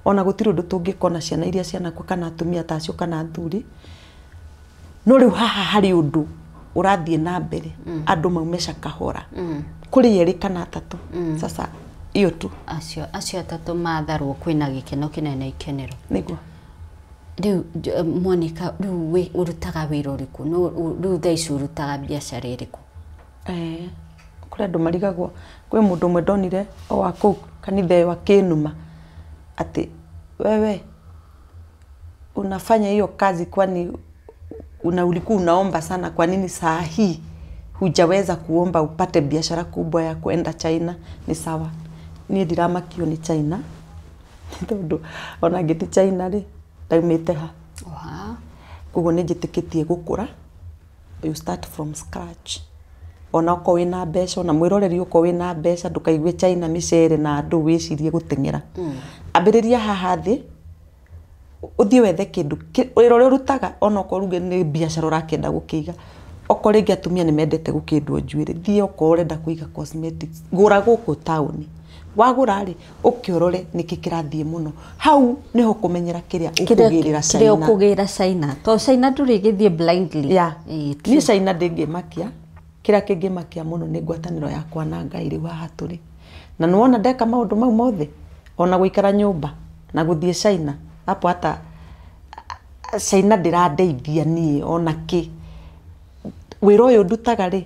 ona gũtirĩ ũndũ tũngĩka ona ciana iria cianakua kana atumia ta acio kana athuri. No rĩu haha harĩ ũndũ ũrathiĩ na mbere, andũ maumeca kahora, kũrĩ erĩ kana atatũ. Sasa iyo tu acio atatũ matharwo kwĩna gĩkeno kĩnene ikenero. Nĩguo. Rĩu Monica, rĩu ũrutaga wĩra ũrĩkũ? Rĩu thaa ici ũrutaga biacara ĩrĩkũ? Kũrĩ andũ marigagwo, kwĩ mũndũ ũmwe ndonire o wa kũu kanitha ĩyo akĩnuma atĩ wewe unafanya hiyo kazi kwani ulikuwa unaomba sana, kwa nini saa hii hujaweza kuomba upate biashara kubwa ya kuenda China? Ni sawa, niĩ ndiramakio nĩ China tondũ ona ngĩthi China rĩ ndaumĩte ha. Koguo nĩ njĩtĩkĩtie gũkũra, you start from scratch. Ona okorwo wĩna mbeca, ona mwĩroreri okorwo wĩna mbeca, ndũkaigue China mĩcere na andũ wĩcirie gũteng'era. Ambĩrĩria haha thĩ, ũthiĩ wethe kĩndũ wĩra ũrĩa ũrutaga, ona okorwo ruge nĩ biacara ũrakĩenda gũkĩiga, okorwo rĩngĩ atumia nĩ mendete gũkĩndwo njuĩrĩ, thiĩ okorwo ũrenda kũiga cosmetics, gũra gũkũ taũni, Wagũra rĩ, ũkĩũrore nĩkĩ kĩrathiĩ mũno. Hau nĩho kũmenyera kĩrĩa ũkũgĩrĩra Kĩrĩa China. Ũkũgĩra China, to China ndũrĩgĩthiĩ blindly. Yeah. Ĩĩ, Niĩ China ndĩngĩmakia. Kĩrĩa kĩngĩmakia mũno nĩ ngwatanĩro yakwa na Ngai rĩu haha tũrĩ. Na nĩwona ndeka maũndũ mau mothe, ona gũikara nyũmba na gũthiĩ China, hapo hata China ndĩrandeithia niĩ ona kĩ. Wĩra ũyũ ndutaga rĩ,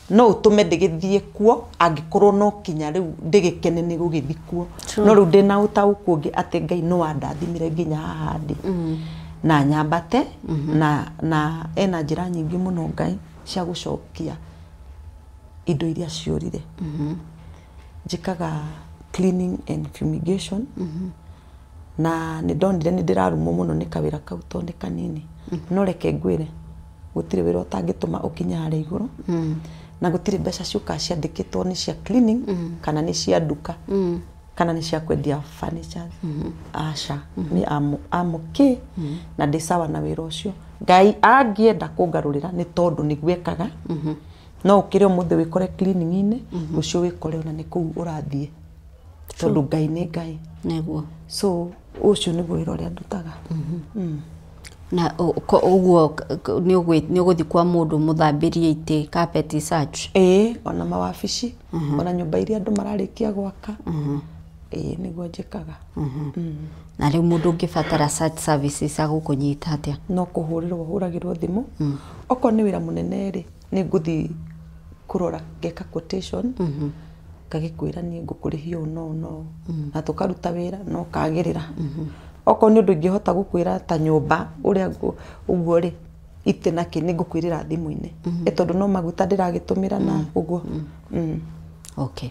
no ũtũme ndĩgĩthiĩ kuo angĩkorwo no kinya rĩu ndĩgĩkene nĩ gũgĩthiĩ kuo. No rĩu ndĩna ũtaũku ũngĩ atĩ Ngai no andathimire nginya haha ndĩ. Na nyambate na ena njĩra nyingĩ mũno Ngai cia gũcokia indo iria ciũrire. Njĩkaga cleaning and fumigation. Na nĩ ndonire nĩ ndĩrarumwo mũno nĩ kawĩra kau tondũ nĩ kanini. No reke ngwĩre, gũtirĩ wĩra ũtangĩtũma ũkinye harĩa igũrũ. Na gũtirĩ mbeca ciũkaga ciandĩkĩtwo nĩ cia cleaning kana nĩ cia nduka kana nĩ cia kwendia furnitures. Aca, niĩ am okay na ndĩ sawa na wĩra ũcio. Ngai angĩenda kũngarũrĩra nĩ tondũ nĩguo ekaga. No ũkĩre ũmũthĩ wĩkore cleaning-inĩ, rũciũ wĩkore ona nĩ kũu ũrathiĩ. Tondũ Ngai nĩ Ngai. So ũcio nĩguo wĩra ũrĩa ndutaga. Na ũguo nĩ ũgũthiĩ kwa mũndũ mũthambĩrie itĩ, carpet search? Ĩĩ, ona mawabici, ona nyũmba iria andũ mararĩkia gwaka. Ĩĩ, nĩguo njĩkaga. Na rĩu mũndũ ũngĩbatara such services agũkũnyita atĩa? No kũhũrĩrwo hũragĩrwo thimũ. Okorwo nĩ wĩra mũnene rĩ, nĩ ngũthiĩ kũrora ngeka quotation, ngagĩkwĩra niĩ ngũkũrĩhia ũũ na ũũ na ũũ. Na tũkaruta wĩra na ũkagĩrĩra. Okorwo nĩ ũndũ ingĩhota gũkwĩra ta nyũmba ũrĩa ũguo rĩ, itĩ na kĩ, nĩ ngũkwĩrĩra thimũ-inĩ. Ĩ tondũ no maguta ndĩragĩtũmĩra na ũguo. Okay.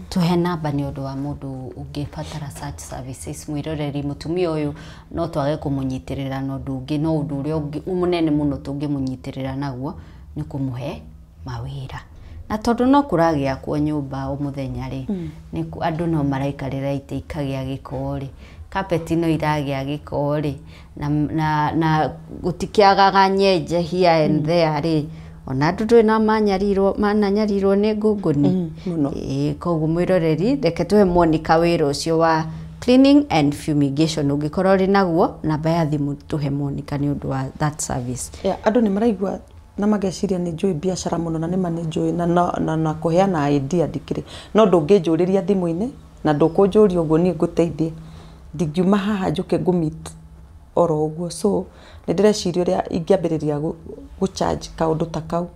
Tuhe namba nĩ ũndũ wa mũndũ ũngĩbatara such services. Mwĩroreri, mũtumia ũyũ no twage kũmũnyitĩrĩra na ũndũ ũngĩ, no ũndũ ũrĩa ũngĩ mũnene mũno tũngĩmũnyitĩrĩra naguo nĩ kũmũhe mawĩra. Na tondũ no kũragĩakwo nyũmba o mũthenya rĩ, andũ no maraikarĩra itĩ ikagĩa gĩko rĩ, carpet no iragĩa gĩko rĩ, na gũtikĩagaga nyenje here and there rĩ, ona andũ ndũĩ na manyarirwo mananyarirwo nĩ ngũngũni. Mũno. Ĩĩ, koguo mwĩroreri, reke tũhe Monica wĩra ũcio wa cleaning and fumigation. Ũngĩkorwo ũrĩ naguo, namba ya thimũ tũhe Monica nĩ ũndũ wa that service. Yeah, andũ nĩ maraigua na mageciria nĩ njũĩ biacara mũno, na nĩma nĩ njũĩ na kũheana idea ndikĩrĩ, no ndũngĩnjũrĩria thimũ-inĩ na ndũkũnjũria ũguo niĩ ngũteithie. Ndingiuma haha njũke ngũ-meet oro ũguo. So nĩ ndĩreciria ũrĩa ingĩambĩrĩria gũ charge kaũndũ ta kau,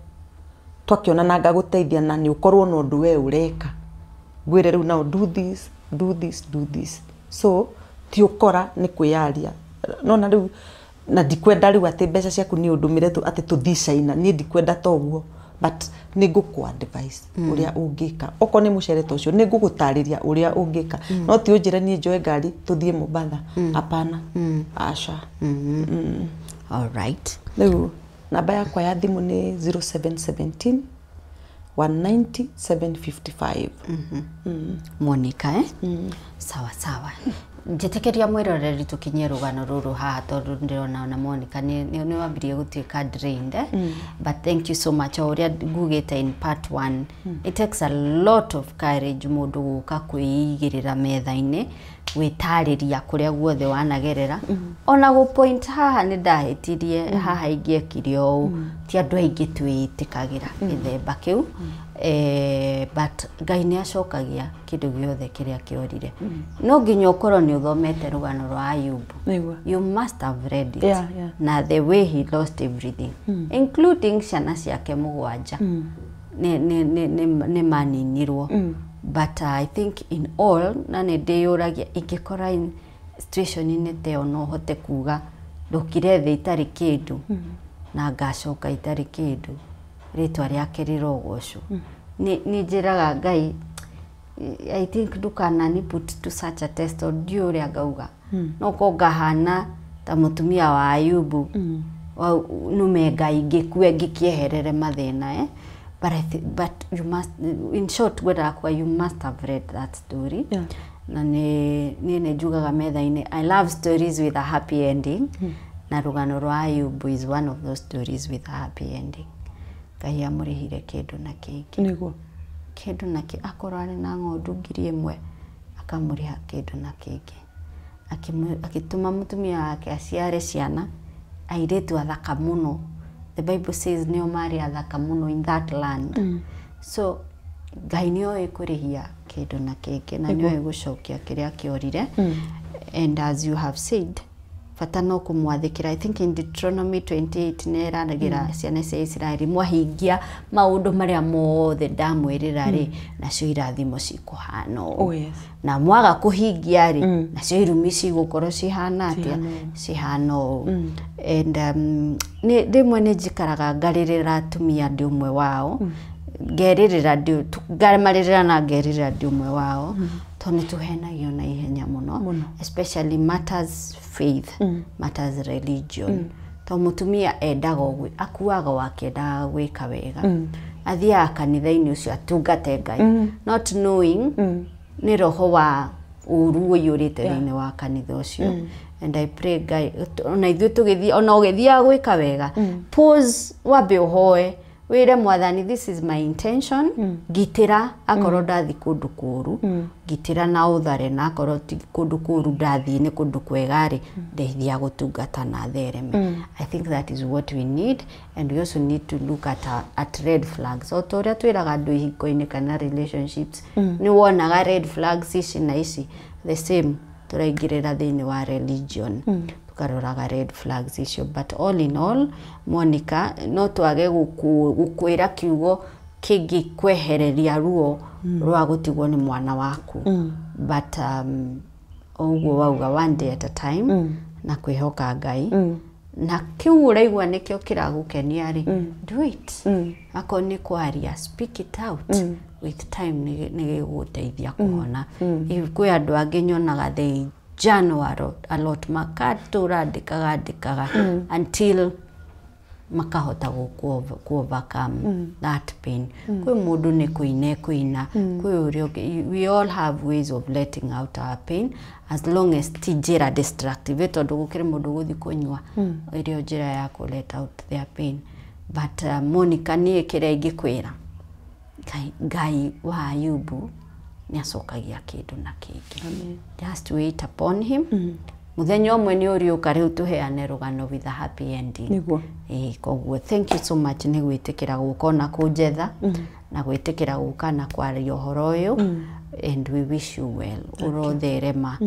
twakĩonana ngagũteithia na nĩ ũkorwo na ũndũ we ũreka, ngwĩre rĩu now do this, do this, do this. So ti ũkora nĩ kwĩyaria nona rĩu, na ndikwenda rĩu atĩ mbeca ciaku nĩ ũndũmĩre tu atĩ tũthiĩ China. Niĩ ndikwenda ta ũguo, but nĩ ngũkũ advice ũrĩa ũngĩka. Okorwo nĩ mũcere ta ũcio, nĩ ngũgũtarĩria ũrĩa ũngĩka, no ti ũnjĩre niĩ njoe ngari tũthiĩ Mombatha. Hapana, aca. All right. Rĩu namba yakwa ya thimũ nĩ 0717 190 755. Monica, eh? Sawa sawa. Njĩtĩkĩria mwĩroreri tũkinyie rũgano rũrũ haha, tondũ ndĩrona ona Monica nĩ wambirie gũtuĩka drained, eh? But thank you so much. O ũrĩa ngugĩte in part one, it takes a lot of courage mũndũ gũka kwĩigĩrĩra metha-inĩ, gwĩtarĩria kũrĩa guothe wanagerera, ona gũ point haha nĩ ndahĩtirie, haha ingĩekire ũũ. Ti andũ aingĩ twĩtĩkagĩra gĩthemba kĩu, but Ngai nĩ acokagia kĩndũ gĩothe kĩrĩa kĩorire. No nginya ũkorwo nĩ ũthomete rũgano rwa Ayubu. Nĩguo. You must have read it. Na the way he lost everything, including ciana ciake mũgwanja, nĩ maninirwo. But I think in all, na nĩ ndĩyũragia ingĩkora in situation-inĩ ta ĩyo, no hote kuga ndokire thĩ itarĩ kĩndũ na ngacoka itarĩ kĩndũ, rĩtwa rĩake rĩrogocwo. Nĩ njĩraga Ngai, I think ndukanani put to such a test, tondũ ndiũĩ ũrĩa ngauga, no ko ngahana ta mũtumia wa Ayubu, nume Ngai ngĩkue ngĩkĩeherere mathĩna, eh? But you must, in short, ngwendaga kuga you must have read that story. Na nĩ niĩ nĩ njugaga metha-inĩ, I love stories with a happy ending, na rũgano rwa Ayubu is one of those stories with a happy ending. Ngai amũrĩhire kĩndũ na kĩngĩ. Nĩguo. Kĩndũ na kĩ akorwo arĩ na ng'ondu 1,000. Akamũrĩha kĩndũ na kĩngĩ. Agĩtũma mũtumia wake aciare ciana airĩtu athaka mũno. The Bible says nĩo marĩ athaka mũno in that land. So Ngai nĩoĩ kũrĩhia kĩndũ na kĩngĩ na nĩoĩ gũcokia kĩrĩa kĩorire. And as you have said, bata no kũmwathĩkĩra. I think in Deuteronomy 28 nĩ ĩranagĩra ciana cia Isiraeli, mwahingia maũndũ marĩa mothe ndamwĩrĩra rĩ, nacio irathimo cikũhana ũũ. Oh, yes. Na mwaga kũhingia rĩ, nacio irumi cigũkorwo cihana atĩa? Cihana ũũ. And rĩmwe nĩ njikaraga ngarĩrĩra atumia ndĩ ũmwe wao, ngerĩrĩra ndĩ ngamarĩrĩra na ngerĩrĩra ndĩ ũmwe wao, tondũ nĩ tũhenagio na ihenya mũno, especially matters faith, matters religion, tondũ mũtumia endaga ũguo, akuaga o akĩendaga gwĩka wega, athiaga kanitha-inĩ ũcio atungate Ngai, not knowing nĩ roho wa ũru ũiyũrĩte thĩinĩ wa kanitha ũcio. And I pray Ngai ona ithuĩ tũgĩthiĩ, ona ũgĩthiaga gwĩka wega, pause, wambe ũhoe, wĩre Mwathani, "This is my intention, ngitĩra akorwo ndathiĩ kũndũ kũũru, ngitĩra na ũthare, na akorwo ti kũndũ kũũru ndathiĩ, nĩ kũndũ kwega rĩ, ndeithia gũtungata na thereme." I think that is what we need, and we also need to look at red flags, o ta ũrĩa twĩraga andũ ihingo-inĩ kana relationships, nĩ wonaga red flags ici na ici. The same tũraingĩrĩra thĩinĩ wa religion, tukaroraga red flags icio. But all in all, Monica, no twage gũkwĩra kiugo kĩngĩkwehereria ruo rwa gũtigwo nĩ mwana waku, but o ũguo wauga, one day at a time, na kwĩhoka Ngai, na kĩu ũraigua nĩkĩo kĩragũkenia rĩ, do it. Akorwo nĩ kwaria, speak it out. With time nĩ gĩgũgũteithia kũhona. Kwĩ andũ angĩ nyonaga they journal a lot, makatũra andĩkaga andĩkaga until makahota gũ overcome that pain. Kwĩ mũndũ nĩ kũina ekũina, kwĩ ũrĩa ũngĩ. We all have ways of letting out our pain, as long as ti njĩra destructive, tondũ gũkĩrĩ mũndũ gũthiĩ kũnyua ĩrĩo njĩra ya kũ let out their pain. But Monica, niĩ kĩrĩa ingĩkwĩra, Ngai wa Ayubu nĩ acokagia kĩndũ na kĩngĩ. Just wait upon him. Mũthenya ũmwe nĩ ũrĩũka rĩu tũheane rũgano with a happy ending. Nĩguo. Ĩĩ, koguo thank you so much nĩ gwĩtĩkĩra gũka ona kũnjetha na gwĩtĩkĩra gũka na kwaria ũhoro ũyũ, and we wish you well. Ũrotherema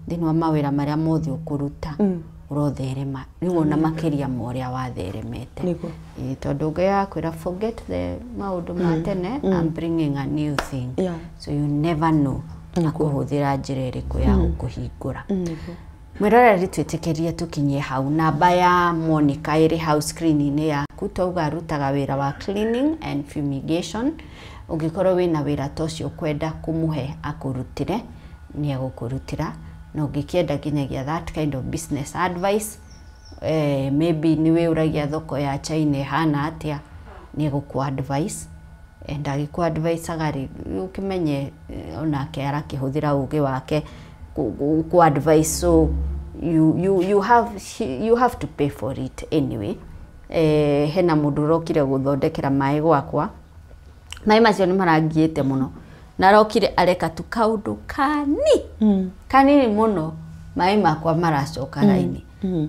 thĩinĩ wa mawĩra marĩa mothe ũkũruta, ũrotherema rĩu ona makĩria ma ũrĩa watheremete. Nĩguo. Ĩĩ, tondũ Ngai akwĩra, "Forget the maũndũ ma tene, I'm bringing a new thing." So you never know akũhũthĩra njĩra ĩrĩkũ ya gũkũhingũra. Nĩguo. Mwĩroreri, twĩtĩkĩrie tũkinyie hau. Namba ya Monica ĩrĩ hau screen-inĩ yaku. Twauga arutaga wĩra wa cleaning and fumigation. Ũngĩkorwo wĩna wĩra ta ũcio ũkwenda kũmũhe akũrutĩre, nĩ egũkũrutĩra. Na ũngĩkĩenda nginyagia that kind of business advice, maybe nĩ wĩũragia thoko ya China ĩhana atĩa, nĩ egũkũ advice. And agĩkũ advice rĩ, ũkĩmenye onake arakĩhũthĩra ũgĩ wake ku advice, so you have to pay for it anyway. Hena mũndũ ũrokire gũthondekera maĩ gwakwa. Maĩ macio nĩ marangiĩte mũno, na arokire areka tu kaũndũ kanini mũno, maĩ makwa maracoka raini.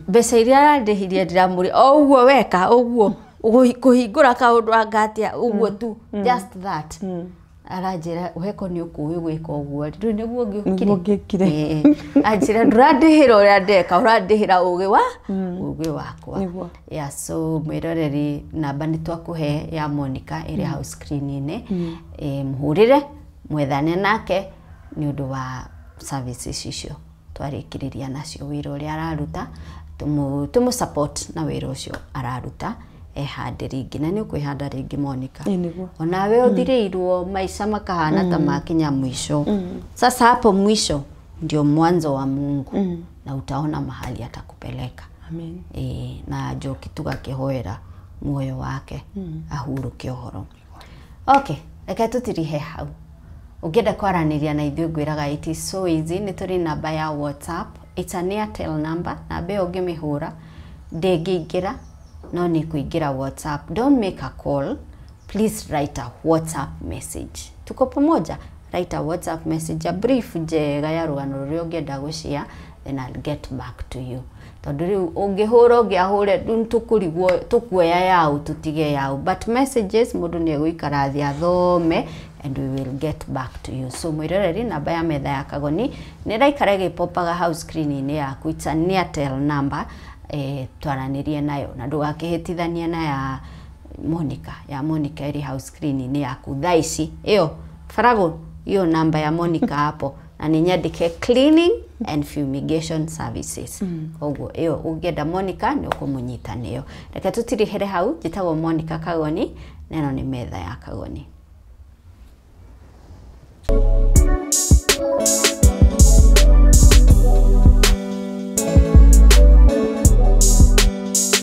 Mbeca iria arandĩhirie ndiramũrĩ o ũguo weka ũguo kũhingũra kaũndũ anga atĩa ũguo tu, just that. Aranjĩra, "Weko nĩ ũkũĩ gwĩka ũguo rĩ, nĩguo Nĩguo ngĩũkire." ngĩkire. Ĩĩ. Anjĩra, "Ndũrandĩhĩra ũrĩa ndeka, ũrandĩhĩra ũgĩ wakwa." Nĩguo. Yeah, so mwĩroreri, namba nĩ twakũhe ya Monica ĩrĩ hau screen-inĩ. Mũhũrĩre, mwethane nake nĩ ũndũ wa services icio twarĩkĩrĩria nacio, wĩra ũrĩa araruta, tũmũ support na wĩra ũcio araruta, ehande rĩngĩ, na nĩ ũkwĩhanda rĩngĩ, Monica. Ĩĩ, nĩguo. Onawe ũthirĩirwo maica makahana ta makinya mwisho. Sasa hapo mwisho ndio mwanzo wa Mungu, na utaona mahali atakupeleka. Amen. Ĩĩ, na Njoki tũgakĩhoera muoyo wake ahurũke ũhoro. Okay, reke tũtirihe hau. Ũngĩenda kwaranĩria na ithuĩ, ngwĩraga it is so easy. Nĩ tũrĩ namba ya WhatsApp. It's an Airtel number. Namba ĩyo ũngĩmĩhũra ndĩngĩingĩra, no nĩ kũingĩra WhatsApp. Don't make a call, please write a WhatsApp message. Tuko pamoja. Write a WhatsApp message, a brief njega ya rũgano rũrĩa ũngĩenda gũshare, then I'll get back to you. Tondũ rĩu ũngĩhũra ũngĩahũre rĩu tũkũrigwo tũkuoya yaũ tũtige yaũ, but messages mũndũ nĩ egũikara thĩ athome and we will get back to you. So mwĩroreri, namba ya metha ya Kagoni nĩ ĩraikara ĩgĩpopaga hau screen-inĩ yaku. It's an Airtel number. Twaranĩrie nayo na ndũgakĩhĩtithanie na ya Monica. Ya Monica ĩrĩ hau screen-inĩ yaku thaa ici, ĩyo faragũ hiyo namba ya Monica hapo, na nĩ nyandĩke cleaning and fumigation services. Koguo ĩyo ũngĩenda Monica nĩ ũkũmũnyita nĩyo. Reke tũtirihĩre hau. Njĩtagwo Monica Kagoni na ĩno nĩ metha ya Kagoni.